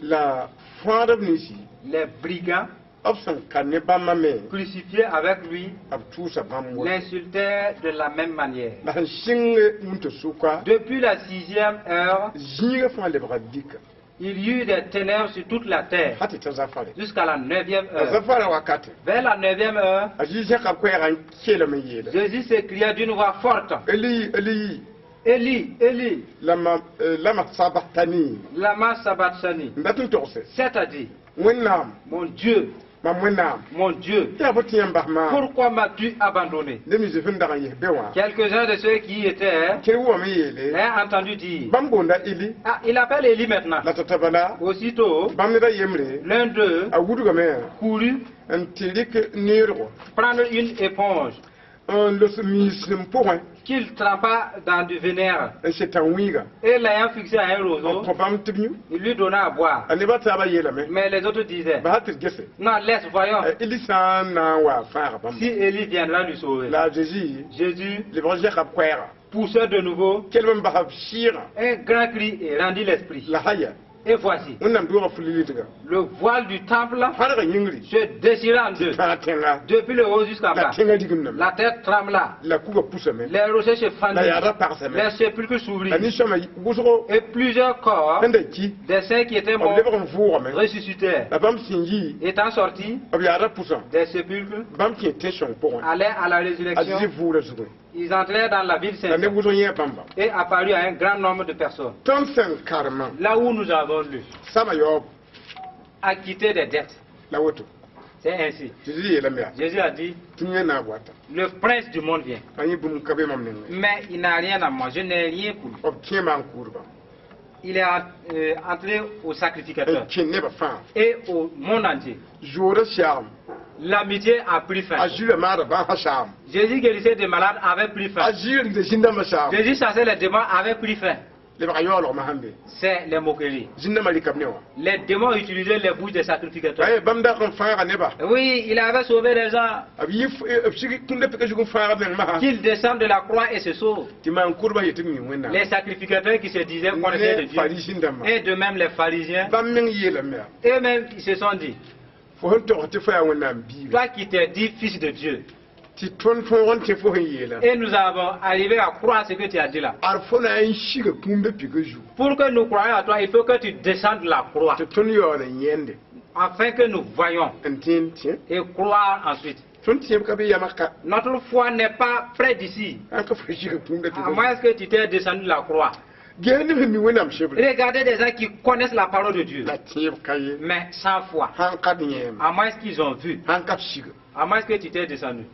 [SPEAKER 2] La fãadb ninsi.
[SPEAKER 3] Les brigands
[SPEAKER 2] B sẽn ka ne bãmbã me.
[SPEAKER 3] Crucifiés avec lui
[SPEAKER 2] B tʋʋsa bãmb wa.
[SPEAKER 3] L'insultaient de la même manière.
[SPEAKER 2] La sẽn sɩng wũnto-sʋka.
[SPEAKER 3] Depuis la 6e heure,
[SPEAKER 2] Zĩigã fãa lebga lika.
[SPEAKER 3] Il y eut des ténèbres sur toute la terre
[SPEAKER 2] Ha tɩ ta zafare.
[SPEAKER 3] Jusqu'à la 9e
[SPEAKER 2] La
[SPEAKER 3] heure.
[SPEAKER 2] zafara wakate.
[SPEAKER 3] Vers la 9e heure,
[SPEAKER 2] A Zezi zẽka koɛɛgã n keelem n yeela.
[SPEAKER 3] Jésus s'écria d'une voix forte.
[SPEAKER 2] Eli, Eli.
[SPEAKER 3] Eli, Eli,
[SPEAKER 2] lama lama sabaktani.
[SPEAKER 3] Lama sabachthani.
[SPEAKER 2] N dat n togse.
[SPEAKER 3] C'est-à-dire,
[SPEAKER 2] Wẽnnaam,
[SPEAKER 3] mon Dieu,
[SPEAKER 2] mam Wẽnnaam,
[SPEAKER 3] mon Dieu,
[SPEAKER 2] tɩ yaa fo tɩ yãmb bas maam.
[SPEAKER 3] Pourquoi m'as-tu abandonné?
[SPEAKER 2] Neb nins sẽn dag n yes be wã.
[SPEAKER 3] Quelques-uns de ceux qui y étaient
[SPEAKER 2] Kẽer wʋgame yeele.
[SPEAKER 3] Ont entendu dire.
[SPEAKER 2] Bãmb boonda Eli.
[SPEAKER 3] Ah, il appelle Élie maintenant.
[SPEAKER 2] La t'a bala.
[SPEAKER 3] Aussitôt,
[SPEAKER 2] Bãmb ned a yembre.
[SPEAKER 3] L'un d'eux
[SPEAKER 2] A wudgame.
[SPEAKER 3] Courut
[SPEAKER 2] N tɩ rɩk neergo.
[SPEAKER 3] Prendre une éponge
[SPEAKER 2] N los miisem pʋgẽ.
[SPEAKER 3] Qu'il trempa dans du vinaigre.
[SPEAKER 2] N sɩ tãn-wĩiga.
[SPEAKER 3] Et l'ayant fixé à un
[SPEAKER 2] N
[SPEAKER 3] roseau,
[SPEAKER 2] kõ bãmb tɩ b yũ.
[SPEAKER 3] Il lui donna à boire.
[SPEAKER 2] A nebã taabã yeelame.
[SPEAKER 3] Mais les autres disaient,
[SPEAKER 2] Basa tɩ d gese.
[SPEAKER 3] Non, laisse, voyons
[SPEAKER 2] Eli sã n na n wa fãaga bãmb.
[SPEAKER 3] Si Élie viendra lui sauver.
[SPEAKER 2] La a Zeezi
[SPEAKER 3] Jésus
[SPEAKER 2] lebg zɛka b koɛɛga.
[SPEAKER 3] Poussa de nouveau
[SPEAKER 2] Kelm n basa b sɩɩgã.
[SPEAKER 3] Un grand cri et rendit l'esprit.
[SPEAKER 2] La haya.
[SPEAKER 3] Et voici,
[SPEAKER 2] Wẽnnaam doogã fu-lilidga.
[SPEAKER 3] Le voile du temple
[SPEAKER 2] Fãrga yĩngri.
[SPEAKER 3] Se déchira en deux,
[SPEAKER 2] Tãag tẽnga.
[SPEAKER 3] Depuis le haut jusqu'en
[SPEAKER 2] La
[SPEAKER 3] bas.
[SPEAKER 2] tẽngã rigimdame.
[SPEAKER 3] La terre trembla,
[SPEAKER 2] La kuga pusame.
[SPEAKER 3] Les rochers se
[SPEAKER 2] La
[SPEAKER 3] fendirent,
[SPEAKER 2] yaada pagsame.
[SPEAKER 3] Les sépulcres
[SPEAKER 2] La
[SPEAKER 3] s'ouvrirent,
[SPEAKER 2] nin-sõma wʋsgo.
[SPEAKER 3] Et plusieurs corps
[SPEAKER 2] Sẽn da ki.
[SPEAKER 3] Des saints qui étaient
[SPEAKER 2] B
[SPEAKER 3] morts
[SPEAKER 2] lebg n vʋʋgame.
[SPEAKER 3] Ressuscitèrent.
[SPEAKER 2] La bãmb sẽn yi.
[SPEAKER 3] Étant sortis
[SPEAKER 2] B yaada pʋsã.
[SPEAKER 3] Des sépulcres,
[SPEAKER 2] Bãmb kẽ tẽ-sõng pʋgẽ.
[SPEAKER 3] Allaient à la
[SPEAKER 2] A
[SPEAKER 3] résurrection,
[SPEAKER 2] Zezi vʋʋra zugẽ.
[SPEAKER 3] Ils entrèrent dans la ville
[SPEAKER 2] La
[SPEAKER 3] sainte
[SPEAKER 2] neb wʋsg yẽ bãmba.
[SPEAKER 3] Et apparut à un grand nombre de personnes.
[SPEAKER 2] Tõnd sẽn karemã.
[SPEAKER 3] Là où nous avons lu,
[SPEAKER 2] Sama yaoob.
[SPEAKER 3] Acquitter des dettes.
[SPEAKER 2] La woto.
[SPEAKER 3] C'est ainsi.
[SPEAKER 2] Zezi yeelame yaa.
[SPEAKER 3] Jésus a dit,
[SPEAKER 2] Tɩ yẽ naab wata.
[SPEAKER 3] Le prince du monde vient.
[SPEAKER 2] A yẽ bũmb ka be mam nengẽ.
[SPEAKER 3] Mais il n'a rien à moi, je n'ai rien pour lui.
[SPEAKER 2] B kẽ maan-kʋʋdba.
[SPEAKER 3] Il est entré au sacrificateur
[SPEAKER 2] N kẽ nebã fãa.
[SPEAKER 3] Et au monde entier.
[SPEAKER 2] Zoodã segem.
[SPEAKER 3] L'amitié a pris fin.
[SPEAKER 2] A Zezi maada bãasã saam.
[SPEAKER 3] Jésus guérissait des malades avait pris fin.
[SPEAKER 2] A Zezi rigda zĩn-dãmbã saam.
[SPEAKER 3] Jésus chassait les démons avait pris fin.
[SPEAKER 2] Lebga yaoolgmã sẽn be.
[SPEAKER 3] C'est les moqueries.
[SPEAKER 2] Zĩn-dãmbã rɩka b ne wã.
[SPEAKER 3] Les démons utilisaient les bouches des sacrificateurs.
[SPEAKER 2] Ay, bãmb dag n fãaga nebã.
[SPEAKER 3] Oui, il avait sauvé les gens.
[SPEAKER 2] B yi b sig kũmda pika zug n fãag b meng masã.
[SPEAKER 3] Qu'ils descendent de la croix et se sauvent.
[SPEAKER 2] Tɩ maan-kʋʋdbã yetɩ b mi Wẽnnaam.
[SPEAKER 3] Les sacrificateurs qui se disaient connaissaient de
[SPEAKER 2] Ne
[SPEAKER 3] Dieu.
[SPEAKER 2] Fariisẽ-dãmbã.
[SPEAKER 3] Et de même les pharisiens,
[SPEAKER 2] Bãmb meng yeelame yaa.
[SPEAKER 3] Eux-mêmes ils se sont dit,
[SPEAKER 2] Fo sẽn tog tɩ fo yaa Wẽnnaam biiga.
[SPEAKER 3] Toi qui t'es dit fils de Dieu,
[SPEAKER 2] Tɩ tõnd tõog n tẽ fo sẽn yeela.
[SPEAKER 3] Et nous avons arrivé à croire ce que tu as dit là.
[SPEAKER 2] Ad fo na n siga kũumda pika zugu.
[SPEAKER 3] Pour que nous croyions à toi, il faut que tu descendes de la croix,
[SPEAKER 2] Tɩ tõnd yaool n yẽnde.
[SPEAKER 3] Afin que nous voyions
[SPEAKER 2] N tẽ n tẽ.
[SPEAKER 3] Et croire ensuite.
[SPEAKER 2] Tõnd tẽeb ka be yamg ka.
[SPEAKER 3] Notre foi n'est pas près d'ici,
[SPEAKER 2] Ãn ka fo siga kũumda
[SPEAKER 3] à
[SPEAKER 2] pika
[SPEAKER 3] moins
[SPEAKER 2] zugu.
[SPEAKER 3] que tu t'aies descendu de la croix.
[SPEAKER 2] Ges neb sẽn mi Wẽnnaam sebrã.
[SPEAKER 3] Regardez des gens qui connaissent la parole de Dieu,
[SPEAKER 2] La tẽeb ka ye.
[SPEAKER 3] Mais sans foi,
[SPEAKER 2] Sãn ka d yẽem.
[SPEAKER 3] À moins qu'ils ont vu,
[SPEAKER 2] Sãn ka b siga.
[SPEAKER 3] À moins que tu t'es descendu.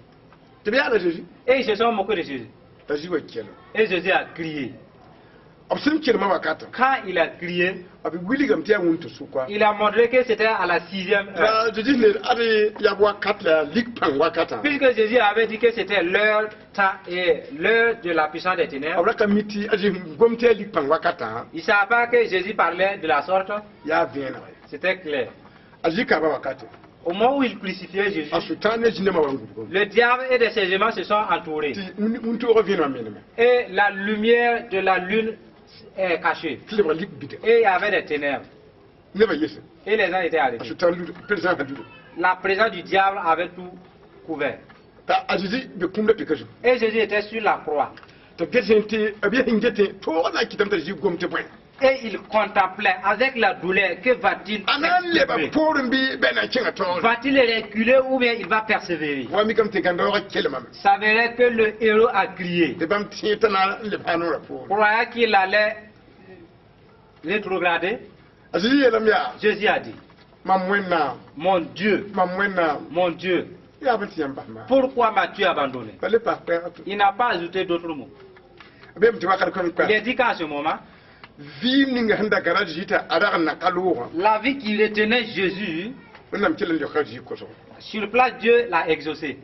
[SPEAKER 2] Tɩ b yaala Zeezi.
[SPEAKER 3] Et ils se sont moqués de Jésus.
[SPEAKER 2] T'a Zezi wa kelem.
[SPEAKER 3] Et Jésus a crié.
[SPEAKER 2] B sẽn kelmã wakatã.
[SPEAKER 3] Quand il a crié,
[SPEAKER 2] B wilgame tɩ yaa wũnto-sʋka.
[SPEAKER 3] Il a montré que c'était à la sixième heure.
[SPEAKER 2] La Zezi ne ad yab wakat la yaa lik pãng wakatã.
[SPEAKER 3] Puisque Jésus avait dit que c'était l'heure temps et l'heure de la puissance des ténèbres,
[SPEAKER 2] B ra ka mi tɩ a Zezi gom tɩ yaa lik pãng wakatã.
[SPEAKER 3] Il ne savait pas que Jésus parlait de la sorte.
[SPEAKER 2] Yaa vẽeneg.
[SPEAKER 3] C'était clair.
[SPEAKER 2] A Zezi kaaba wakate.
[SPEAKER 3] Au moment où il crucifiait Jésus,
[SPEAKER 2] A Sʋtãan ne zĩndãmbã wa n gubgame.
[SPEAKER 3] Le diable et des démons se sont entourés.
[SPEAKER 2] Tɩ wũntoogã vẽenemã meneme.
[SPEAKER 3] Et la lumière de la lune est cachée.
[SPEAKER 2] Tɩ lebg lik bida.
[SPEAKER 3] Et il y avait des ténèbres.
[SPEAKER 2] Nebã yese.
[SPEAKER 3] Et les gens étaient
[SPEAKER 2] A
[SPEAKER 3] arrêtés.
[SPEAKER 2] Sʋtãan luda, présence luda.
[SPEAKER 3] La présence du diable avait tout couvert.
[SPEAKER 2] T'a a Zezi be kũumda pika zugu.
[SPEAKER 3] Et Jésus était sur la croix.
[SPEAKER 2] Tɩ b get tɩ b yaa sẽn getẽ toogã na n kɩtame t'a Zezi gom tɩ bõe.
[SPEAKER 3] Et il contemplait avec la douleur que va-t-il
[SPEAKER 2] A na n leba
[SPEAKER 3] exprimer.
[SPEAKER 2] poorẽ bɩ bɩ na n kẽngã taoore.
[SPEAKER 3] Va-t-il reculer ou bien il va persévérer?
[SPEAKER 2] Wa mikame tɩ gãndaoogã kelmame.
[SPEAKER 3] S'avérait que le héros a crié,
[SPEAKER 2] Tɩ bãmb tẽ t'a na n leb noorã poorẽ.
[SPEAKER 3] Croyant qu'il allait rétrograder.
[SPEAKER 2] A Zezi yeelame yaa.
[SPEAKER 3] Jésus a dit,
[SPEAKER 2] Mam Wẽnnaam.
[SPEAKER 3] Mon Dieu,
[SPEAKER 2] Mam Wẽnnaam.
[SPEAKER 3] Mon Dieu,
[SPEAKER 2] Yaa bõe tɩ yãmb bas maam.
[SPEAKER 3] Pourquoi m'as-tu abandonné?
[SPEAKER 2] Pa le paas koɛɛg tɩ.
[SPEAKER 3] Il n'a pas ajouté d'autres mots.
[SPEAKER 2] B yeelame tɩ wakat kõn
[SPEAKER 3] Il
[SPEAKER 2] koɛɛg.
[SPEAKER 3] est dit qu'à ce moment,
[SPEAKER 2] Vɩɩm ninga sẽn da gara Zezi t'a a rag n na ka loogã.
[SPEAKER 3] La vie qui retenait Jésus,
[SPEAKER 2] Wẽnnaam kell n leoka Zezi kosgo.
[SPEAKER 3] Sur place, Dieu l'a exaucé.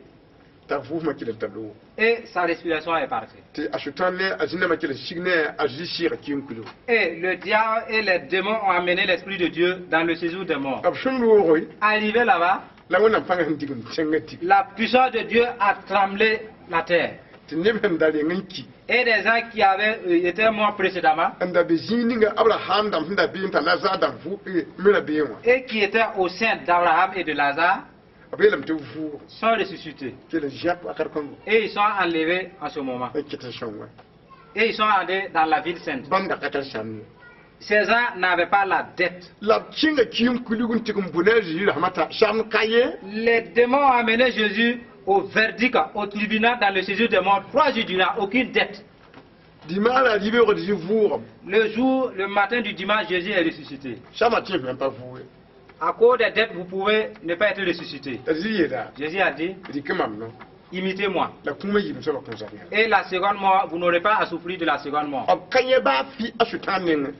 [SPEAKER 2] T'a vʋʋsmã kell n tar loog.
[SPEAKER 3] Et sa respiration est partie.
[SPEAKER 2] Tɩ a Sʋtãan ne a zĩndãmbã kell n sig ne a Zezi sɩɩga kɩɩm kulo.
[SPEAKER 3] Et le diable et les démons ont amené l'Esprit de Dieu dans le séjour des morts.
[SPEAKER 2] B sẽn looge.
[SPEAKER 3] Arrivé là-bas,
[SPEAKER 2] La Wẽnnaam pãngã sẽn dig n tẽngã tig.
[SPEAKER 3] La puissance de Dieu a tremblé la terre.
[SPEAKER 2] Tɩ neb sẽn da reng n ki.
[SPEAKER 3] Et des gens qui avaient été morts précédemment
[SPEAKER 2] N da be zĩig ninga Abraham dãmb sẽn da beem t'a Lazare dãmb vʋ me ra beẽ wã.
[SPEAKER 3] Et qui étaient au sein d'Abraham et de Lazare
[SPEAKER 2] B yeelame tɩ b vʋʋg.
[SPEAKER 3] Sont ressuscités.
[SPEAKER 2] Kell n zãp wakat kõngo.
[SPEAKER 3] Et ils sont enlevés en ce moment.
[SPEAKER 2] N ket n sõng wã.
[SPEAKER 3] Et ils sont allés dans la ville sainte.
[SPEAKER 2] Bãmb da ka tar sãmb ye.
[SPEAKER 3] Ces gens n'avaient pas la dette.
[SPEAKER 2] La b kẽnga kɩɩm kulg n tɩg n bũ ne a Zezi rasmã t'a samd ka ye.
[SPEAKER 3] Les démons ont amené Jésus au verdict, au tribunal, dans le séjour des morts, 3 jours durant, aucune dette.
[SPEAKER 2] Dimaas la yibeoog Zezi vʋʋgame.
[SPEAKER 3] Le jour, le matin du dimanche, Jésus est ressuscité.
[SPEAKER 2] Sãma tẽeb yãmb pa vʋʋge.
[SPEAKER 3] À cause des dettes, vous pouvez ne pas être ressuscité.
[SPEAKER 2] T'a Zezi yeela
[SPEAKER 3] Jésus a dit,
[SPEAKER 2] rɩk mam no
[SPEAKER 3] imitez-moi.
[SPEAKER 2] La kũumã yiib soabã kõn zab yã.
[SPEAKER 3] Et la seconde mort, vous n'aurez pas à souffrir de la seconde mort.
[SPEAKER 2] B ka yẽ baa fɩ a sʋtãan nengẽ.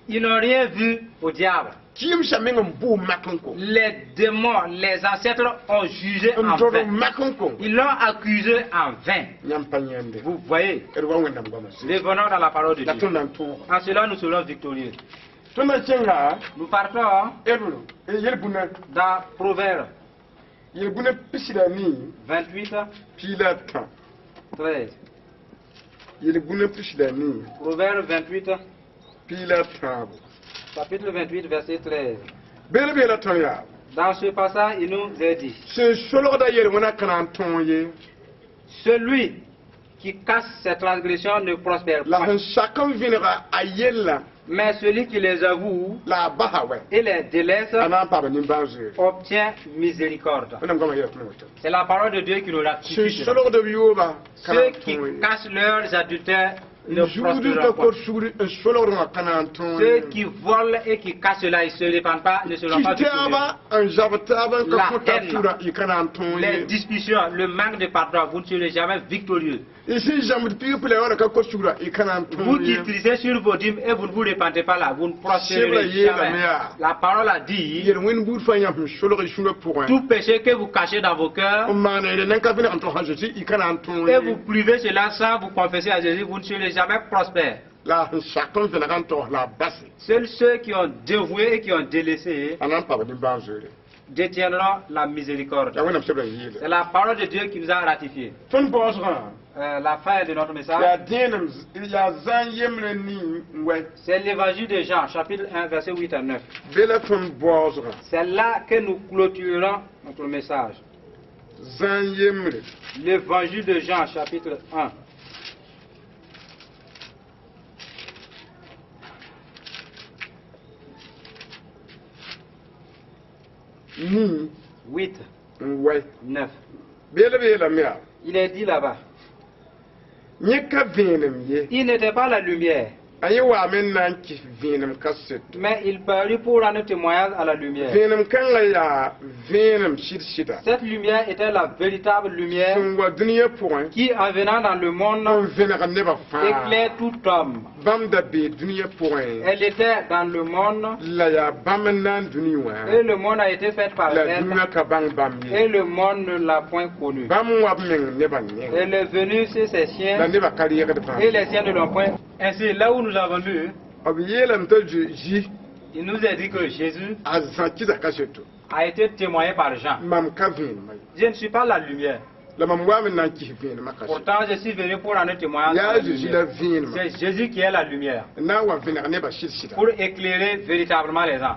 [SPEAKER 3] Ils n'ont rien vu au diable.
[SPEAKER 2] Kɩɩmsã meng n bʋʋ mak n kõ.
[SPEAKER 3] Les démons, les ancêtres ont jugé
[SPEAKER 2] N
[SPEAKER 3] en
[SPEAKER 2] tod
[SPEAKER 3] vain.
[SPEAKER 2] Mak n kõ.
[SPEAKER 3] Ils l'ont accusé en vain.
[SPEAKER 2] Yãmb pa yãnde.
[SPEAKER 3] Vous voyez,
[SPEAKER 2] D wa Wẽnnaam goamã zĩ.
[SPEAKER 3] Revenons dans la parole de
[SPEAKER 2] La
[SPEAKER 3] Dieu.
[SPEAKER 2] tõnd na n tõoga.
[SPEAKER 3] En cela, nous serons victorieux.
[SPEAKER 2] Tõnd na n kẽnga
[SPEAKER 3] Nous partons
[SPEAKER 2] Ebro yel-bũna
[SPEAKER 3] dans Proverbe
[SPEAKER 2] yel-bũna 34
[SPEAKER 3] 28,
[SPEAKER 2] 13.
[SPEAKER 3] 13.
[SPEAKER 2] Yel-bũna 34
[SPEAKER 3] Proverbe 28,
[SPEAKER 2] 13.
[SPEAKER 3] Chapitre 28, verset 13.
[SPEAKER 2] Beele beela tõnd yaa.
[SPEAKER 3] Dans ce passage, il nous est dit,
[SPEAKER 2] Sẽn solgda yel-wẽna ka na n tõog ye.
[SPEAKER 3] celui qui cache ses transgressions ne prospère
[SPEAKER 2] La
[SPEAKER 3] pas,
[SPEAKER 2] sẽn sak n vẽnega a yella
[SPEAKER 3] mais celui qui les avoue
[SPEAKER 2] la a basa wɛ
[SPEAKER 3] et les délaisse
[SPEAKER 2] a na n paama nimbãan-zoeere.
[SPEAKER 3] Obtient miséricorde.
[SPEAKER 2] Wẽnnaam goamã yeela tõnd woto.
[SPEAKER 3] C'est la parole de Dieu qui nous
[SPEAKER 2] Sẽn
[SPEAKER 3] ratifie.
[SPEAKER 2] solgd b yooba ka na
[SPEAKER 3] Ceux
[SPEAKER 2] n
[SPEAKER 3] qui
[SPEAKER 2] tõog ye.
[SPEAKER 3] cachent leurs adultères ne
[SPEAKER 2] N zugd n ka
[SPEAKER 3] prospéreront point.
[SPEAKER 2] kot sugri n solgd wã ka na n tõog
[SPEAKER 3] Ceux
[SPEAKER 2] ye.
[SPEAKER 3] qui volent et qui cachent cela, ils ne se répandent pas, ne seront pas
[SPEAKER 2] Kis
[SPEAKER 3] victorieux.
[SPEAKER 2] taaba n zab taaba n ka
[SPEAKER 3] La
[SPEAKER 2] kõ tab
[SPEAKER 3] haine.
[SPEAKER 2] sũurã y ka na n tõog
[SPEAKER 3] Les
[SPEAKER 2] ye.
[SPEAKER 3] discussions, le manque de pardon, vous ne serez jamais victorieux.
[SPEAKER 2] Y sẽn zãmd piig pʋlɛ wala ka kot sugr y ka na n
[SPEAKER 3] Vous
[SPEAKER 2] tõog
[SPEAKER 3] qui
[SPEAKER 2] ye.
[SPEAKER 3] trichez sur vos dîmes et vous ne vous répandez pas là, vous ne
[SPEAKER 2] Sebra
[SPEAKER 3] prospérerez
[SPEAKER 2] yeelame
[SPEAKER 3] jamais.
[SPEAKER 2] yaa.
[SPEAKER 3] La parole a dit,
[SPEAKER 2] Yel-wẽnd buud fãa yãmb sẽn solg y sũurã pʋgẽ
[SPEAKER 3] tout péché que vous cachez dans vos cœurs
[SPEAKER 2] n maana yele nan ka vẽneg n tog sã Zeezi y ka na n tõog
[SPEAKER 3] et
[SPEAKER 2] ye.
[SPEAKER 3] vous privez cela sans vous confesser à Jésus, vous ne serez jamais prospère.
[SPEAKER 2] La sẽn sak n vẽneg n tog la a base
[SPEAKER 3] Seuls ceux qui ont dévoué et qui ont délaissé
[SPEAKER 2] a na n paam nimbãan-zoeere.
[SPEAKER 3] Détiendront la miséricorde.
[SPEAKER 2] Yaa Wẽnnaam sebra yeele.
[SPEAKER 3] C'est la parole de Dieu qui nous a ratifié.
[SPEAKER 2] Tõnd baoosgã
[SPEAKER 3] La fin de notre message,
[SPEAKER 2] yaa dẽenem yaa zãn yembre ning n wɛ.
[SPEAKER 3] C'est l'évangile de Jean, chapitre 1, versets 8 à 9.
[SPEAKER 2] Be la tõnd baoosgã.
[SPEAKER 3] C'est là que nous clôturons notre message.
[SPEAKER 2] Zãn yembre.
[SPEAKER 3] L'évangile de Jean, chapitre 1.
[SPEAKER 2] Ning
[SPEAKER 3] 8,
[SPEAKER 2] n wɛ.
[SPEAKER 3] 9.
[SPEAKER 2] Beela be yeelame yaa.
[SPEAKER 3] Il est dit là-bas,
[SPEAKER 2] Yẽ ka vẽenem ye.
[SPEAKER 3] Il n'était pas la lumière,
[SPEAKER 2] A yẽ waame n na n kɩs vẽenem kaseto.
[SPEAKER 3] Mais il parut pour rendre témoignage à la lumière.
[SPEAKER 2] Vẽenem kãngã yaa vẽenem sɩd-sɩda.
[SPEAKER 3] Cette lumière était la véritable lumière
[SPEAKER 2] Sẽn wa dũniyã pʋgẽ
[SPEAKER 3] qui, en venant dans le monde,
[SPEAKER 2] n vẽneg nebã fãa.
[SPEAKER 3] Éclaire tout homme.
[SPEAKER 2] Bãmb da bee dũniyã pʋgẽ.
[SPEAKER 3] Elle était dans le monde
[SPEAKER 2] La yaa bãmb n na n dũni wã.
[SPEAKER 3] Et le monde a été fait par
[SPEAKER 2] La
[SPEAKER 3] elle
[SPEAKER 2] dũniyã ka bãng bãmb
[SPEAKER 3] et
[SPEAKER 2] ye.
[SPEAKER 3] le monde ne l'a point connue.
[SPEAKER 2] Bãmb wa b meng nebã yẽnga.
[SPEAKER 3] Elle est venue chez ses
[SPEAKER 2] La
[SPEAKER 3] siens
[SPEAKER 2] nebã ka reegd bãmb.
[SPEAKER 3] Et les siens ne l'ont point. Ainsi, là où nous avons lu,
[SPEAKER 2] B yeelame t'a Zezi
[SPEAKER 3] il nous est dit que Jésus
[SPEAKER 2] a Zã kɩsa kaseto.
[SPEAKER 3] A été témoigné par Jean.
[SPEAKER 2] Mam ka vẽenemã ye.
[SPEAKER 3] Je ne suis pas la lumière.
[SPEAKER 2] La mam waame n na n kɩs vẽenemã kaseto.
[SPEAKER 3] Pourtant, je suis venu pour rendre témoignage à
[SPEAKER 2] Yaa
[SPEAKER 3] la
[SPEAKER 2] Zezi la
[SPEAKER 3] lumière.
[SPEAKER 2] vẽenemã.
[SPEAKER 3] C'est Jésus qui est la lumière
[SPEAKER 2] N na n wa vẽneg nebã sɩd-sɩda.
[SPEAKER 3] Pour éclairer véritablement les gens.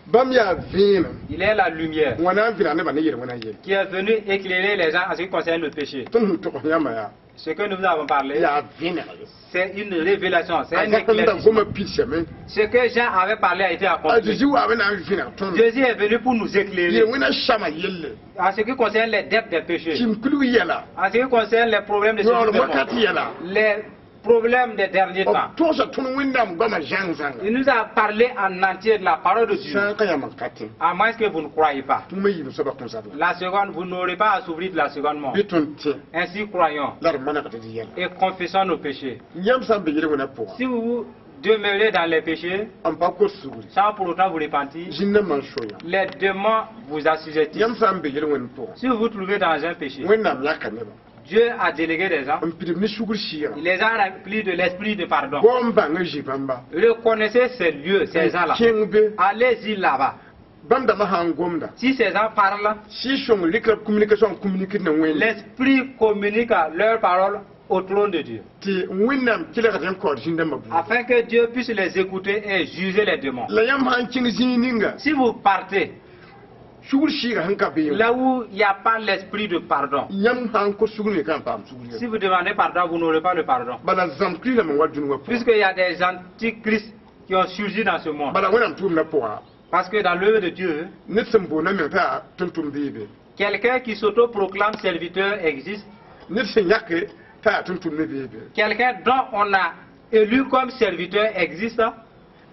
[SPEAKER 2] Bãmb yaa vẽenem.
[SPEAKER 3] Il est la lumière
[SPEAKER 2] Wã na n vẽneg nebã ne yel-wẽna yelle.
[SPEAKER 3] Qui est venu éclairer les gens en ce qui concerne le péché.
[SPEAKER 2] Tõnd sẽn tog yãmba yaa.
[SPEAKER 3] Ce que nous avons parlé,
[SPEAKER 2] Yaa vẽneg ye.
[SPEAKER 3] C'est une révélation, c'est
[SPEAKER 2] A
[SPEAKER 3] un
[SPEAKER 2] zak n da
[SPEAKER 3] éclaircissement.
[SPEAKER 2] goma pidsame.
[SPEAKER 3] Ce que Jean avait parlé a été
[SPEAKER 2] A
[SPEAKER 3] accompli.
[SPEAKER 2] Zezi waame na n vẽneg tõnd.
[SPEAKER 3] Jésus est venu pour nous éclairer
[SPEAKER 2] Yel-wẽna sãma yelle.
[SPEAKER 3] En ce qui concerne les dettes des péchés,
[SPEAKER 2] Tɩm kulg yɛla.
[SPEAKER 3] En ce qui concerne les problèmes de ce
[SPEAKER 2] Yaool
[SPEAKER 3] monde,
[SPEAKER 2] wakat yɛla.
[SPEAKER 3] Les problèmes des derniers
[SPEAKER 2] B
[SPEAKER 3] temps.
[SPEAKER 2] togsa tõnd Wẽnnaam goamã zãng-zãnga.
[SPEAKER 3] Il nous a parlé en entier de la parole de Dieu,
[SPEAKER 2] Sã n ka yãmb n ka tẽ.
[SPEAKER 3] À moins que vous ne croyez pas.
[SPEAKER 2] Tũumã yiib soabã kõn zabla.
[SPEAKER 3] La seconde, vous n'aurez pas à s'ouvrir de la seconde mort.
[SPEAKER 2] Bɩ tõnd tẽ.
[SPEAKER 3] Ainsi croyons
[SPEAKER 2] La d manegd d yɛla.
[SPEAKER 3] Et confessons nos péchés.
[SPEAKER 2] Yãmb sã n be yel-wẽna pʋgã.
[SPEAKER 3] Si vous demeurez dans les péchés,
[SPEAKER 2] N pa kot sugri.
[SPEAKER 3] Sans pour autant vous repentir,
[SPEAKER 2] Zĩnda man so yã.
[SPEAKER 3] Les démons vous assujettissent.
[SPEAKER 2] Yãmb sã n be yel-wẽnd pʋgã.
[SPEAKER 3] Si vous vous trouvez dans un péché,
[SPEAKER 2] Wẽnnaam yaka nebã.
[SPEAKER 3] Dieu a délégué des gens,
[SPEAKER 2] N pidb ne sugr sɩɩgã.
[SPEAKER 3] Il les a remplis de l'esprit de pardon.
[SPEAKER 2] Bao n bãng n zĩ bãmba.
[SPEAKER 3] Reconnaissez ces lieux, ces gens-là.
[SPEAKER 2] Kẽng be.
[SPEAKER 3] Allez-y là-bas.
[SPEAKER 2] Bãmb dãmbã sã n gomda.
[SPEAKER 3] Si ces gens parlent,
[SPEAKER 2] Sɩɩg sõng rɩkra communication n communiquer ne Wẽnde.
[SPEAKER 3] L'esprit communique leurs paroles au trône de Dieu,
[SPEAKER 2] Tɩ Wẽnnaam kelgd n kaood zĩn-dãmbã buudã.
[SPEAKER 3] Afin que Dieu puisse les écouter et juger les démons.
[SPEAKER 2] La yãmb sã n kẽng zĩig ninga.
[SPEAKER 3] Si vous partez
[SPEAKER 2] Sugr sɩɩgã sẽn ka beẽ.
[SPEAKER 3] Là où il n'y a pas l'esprit de pardon,
[SPEAKER 2] Yãmb sã n kos sugr me ka n paam sugr ye.
[SPEAKER 3] Si vous demandez pardon, vous n'aurez pas le pardon.
[SPEAKER 2] Bala zãmb Kiristã wa dũni wã pʋgã.
[SPEAKER 3] Puisqu'il y a des antichrists qui ont surgi dans ce monde.
[SPEAKER 2] Bala Wẽnnaam tʋʋmdã pʋga.
[SPEAKER 3] Parce que dans l'œuvre de Dieu,
[SPEAKER 2] Ned sẽn boonda meng t'a tʋm-tʋmd beebe.
[SPEAKER 3] Quelqu'un qui s'autoproclame serviteur existe.
[SPEAKER 2] Ned sẽn yãke T'a yaa tʋm-tʋmd me bee be.
[SPEAKER 3] Quelqu'un dont on a élu comme serviteur existe.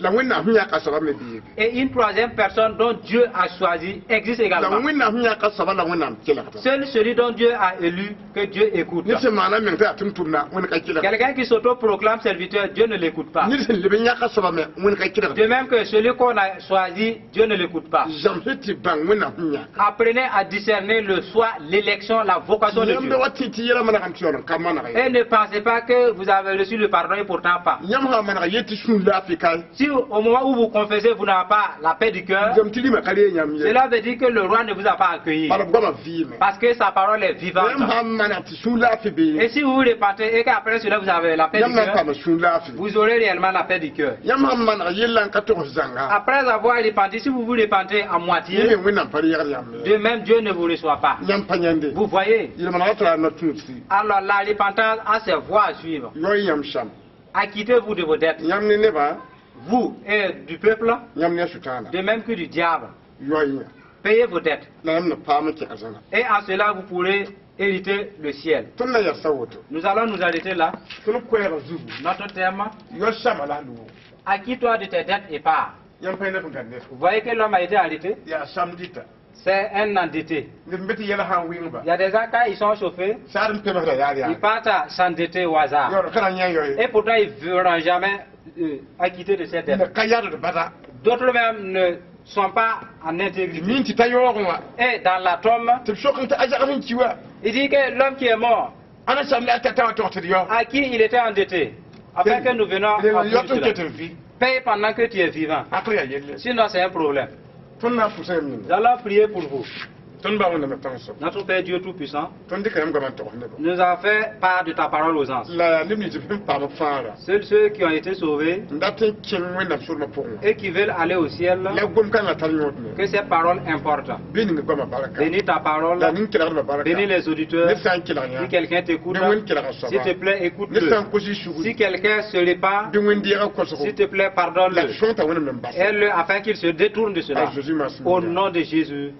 [SPEAKER 2] La Wẽnnaam sẽn yãk a soaba me bee be.
[SPEAKER 3] Et une troisième personne dont Dieu a choisi existe
[SPEAKER 2] La
[SPEAKER 3] également.
[SPEAKER 2] Wẽnnaam sẽn yãk a soaba la Wẽnnaam kelgda.
[SPEAKER 3] Seul celui dont Dieu a élu, que Dieu écoute.
[SPEAKER 2] Ned sẽn maana meng t'a yaa tʋm-tʋmda, Wẽnd ka kelgda.
[SPEAKER 3] Quelqu'un qui s'auto-proclame serviteur, Dieu ne l'écoute pas.
[SPEAKER 2] Ned sẽn leb n yãk a soaba me, Wẽnd ka kelgda.
[SPEAKER 3] De même que celui qu'on a choisi, Dieu ne l'écoute pas.
[SPEAKER 2] Zãmsẽ tɩ bãng Wẽnnaam sẽn yãk.
[SPEAKER 3] Apprenez à discerner le choix, l'élection, la vocation de
[SPEAKER 2] Yãmb
[SPEAKER 3] Dieu.
[SPEAKER 2] da wa tɩ tɩ yɛla manegame tɩ yaool n ka maneg ye.
[SPEAKER 3] Et ne pensez pas que vous avez reçu le pardon et pourtant pas.
[SPEAKER 2] Yãmb sã n maneg yet tɩ sũur laafɩ ka.
[SPEAKER 3] Si au moment où vous confessez, vous n'avez pas la paix du cœur,
[SPEAKER 2] Zãmb tɩ rĩmã ka reeg yãmb ye.
[SPEAKER 3] Cela veut dire que le roi ne vous a pas accueilli.
[SPEAKER 2] Bala b goamã vɩɩme.
[SPEAKER 3] Parce que sa parole est vivante.
[SPEAKER 2] Yãmb sã n maneg tɩ sũur laafɩ bee.
[SPEAKER 3] Et si vous vous repentez et qu'après cela vous avez la paix du
[SPEAKER 2] Yãmb na n
[SPEAKER 3] cœur,
[SPEAKER 2] paama sũur laafɩ.
[SPEAKER 3] vous aurez réellement la paix du cœur.
[SPEAKER 2] Yãmb sã n maneg yella n ka togs zãnga.
[SPEAKER 3] Après avoir repenti, si vous vous repentez à moitié,
[SPEAKER 2] Yẽ me Wẽnnaam pa reegd yãmb ye.
[SPEAKER 3] de même Dieu ne vous reçoit pas.
[SPEAKER 2] Yãmb pa yãnde.
[SPEAKER 3] Vous voyez?
[SPEAKER 2] Yel-manegã tara no-tũudsi.
[SPEAKER 3] Alors la repentance a ses voies à suivre.
[SPEAKER 2] Yao yãmb sãm.
[SPEAKER 3] Acquittez-vous de vos dettes.
[SPEAKER 2] Yãmb ne nebã.
[SPEAKER 3] Vous et du peuple,
[SPEAKER 2] Yãmb ne a sʋtãana.
[SPEAKER 3] De même que du diable.
[SPEAKER 2] Yao yã.
[SPEAKER 3] Payez vos dettes.
[SPEAKER 2] La yãmb na paam n kẽg zãna.
[SPEAKER 3] Et en cela, vous pourrez hériter le ciel.
[SPEAKER 2] Tõnd na yɛsa woto.
[SPEAKER 3] Nous allons nous arrêter là.
[SPEAKER 2] Tõnd koɛɛg zugu.
[SPEAKER 3] Notre thème,
[SPEAKER 2] Yao sãma la a lugo.
[SPEAKER 3] Acquitte-toi de tes dettes et pars.
[SPEAKER 2] Yãmb pa yẽ neb n gãd ned.
[SPEAKER 3] Vous voyez que l'homme a été arrêté.
[SPEAKER 2] Yaa samdita.
[SPEAKER 3] C'est un endetté.
[SPEAKER 2] Ned n be tɩ yɛl sã n wɩngba.
[SPEAKER 3] Il y a des gens, quand ils sont chauffés,
[SPEAKER 2] Saad n pemsda yaad
[SPEAKER 3] ils
[SPEAKER 2] yaad.
[SPEAKER 3] partent à s'endetter au hasard.
[SPEAKER 2] Yaool ka na yã yao ye.
[SPEAKER 3] Et pourtant, ils ne verront jamais acquitter de cette dette.
[SPEAKER 2] La ka yadd bada.
[SPEAKER 3] D'autres même ne sont pas en intégrité.
[SPEAKER 2] Min tɩ ta yaoogẽ wã.
[SPEAKER 3] Et dans la tombe,
[SPEAKER 2] Tɩ b sok n tɩ a zags n ki wa.
[SPEAKER 3] il dit que l'homme qui est mort,
[SPEAKER 2] Ãnda sam la a tata wã tog tɩ d yao.
[SPEAKER 3] À qui il était endetté, afin que nous venions à bout
[SPEAKER 2] Yot
[SPEAKER 3] de
[SPEAKER 2] n
[SPEAKER 3] cela.
[SPEAKER 2] ket n vɩ.
[SPEAKER 3] Paye pendant que tu es vivant.
[SPEAKER 2] Hakl yaa yelle.
[SPEAKER 3] Sinon, c'est un problème.
[SPEAKER 2] Tõnd na n pʋsa yãmb
[SPEAKER 3] Nous allons prier pour vous.
[SPEAKER 2] Tõnd ba Wẽnnaamã pãng soab.
[SPEAKER 3] Notre Père Dieu Tout-Puissant
[SPEAKER 2] Tõnd dɩka yãmb goamã n togs nebã.
[SPEAKER 3] Nous a fait part de ta parole aux anges.
[SPEAKER 2] La yaa neb nins b sẽn paam b fãagra.
[SPEAKER 3] Seuls ceux qui ont été sauvés
[SPEAKER 2] N dat n kẽng Wẽnnaam soolmã pʋgẽ wã.
[SPEAKER 3] Et qui veulent aller au ciel,
[SPEAKER 2] La gom-kãngã tar yõod me.
[SPEAKER 3] Que ces paroles importent.
[SPEAKER 2] Bɩ ning goamã barka.
[SPEAKER 3] Bénis ta parole,
[SPEAKER 2] La ning kelgdbã barka.
[SPEAKER 3] Bénis les auditeurs.
[SPEAKER 2] Ned sã n kelg yã.
[SPEAKER 3] Si quelqu'un t'écoute,
[SPEAKER 2] Bɩ Wẽnd kelg a
[SPEAKER 3] s'il
[SPEAKER 2] soaba.
[SPEAKER 3] te plaît,
[SPEAKER 2] Ned
[SPEAKER 3] écoute-le.
[SPEAKER 2] sã n kos y sugri.
[SPEAKER 3] Si quelqu'un se répand,
[SPEAKER 2] Bɩ Wẽnd-deegã kosgo.
[SPEAKER 3] S'il te plaît,
[SPEAKER 2] La
[SPEAKER 3] pardonne-le.
[SPEAKER 2] sõta Wẽnnaam n bas.
[SPEAKER 3] Aide-le afin qu'il se détourne de cela.
[SPEAKER 2] A Jésus ma
[SPEAKER 3] Au nom de Jésus.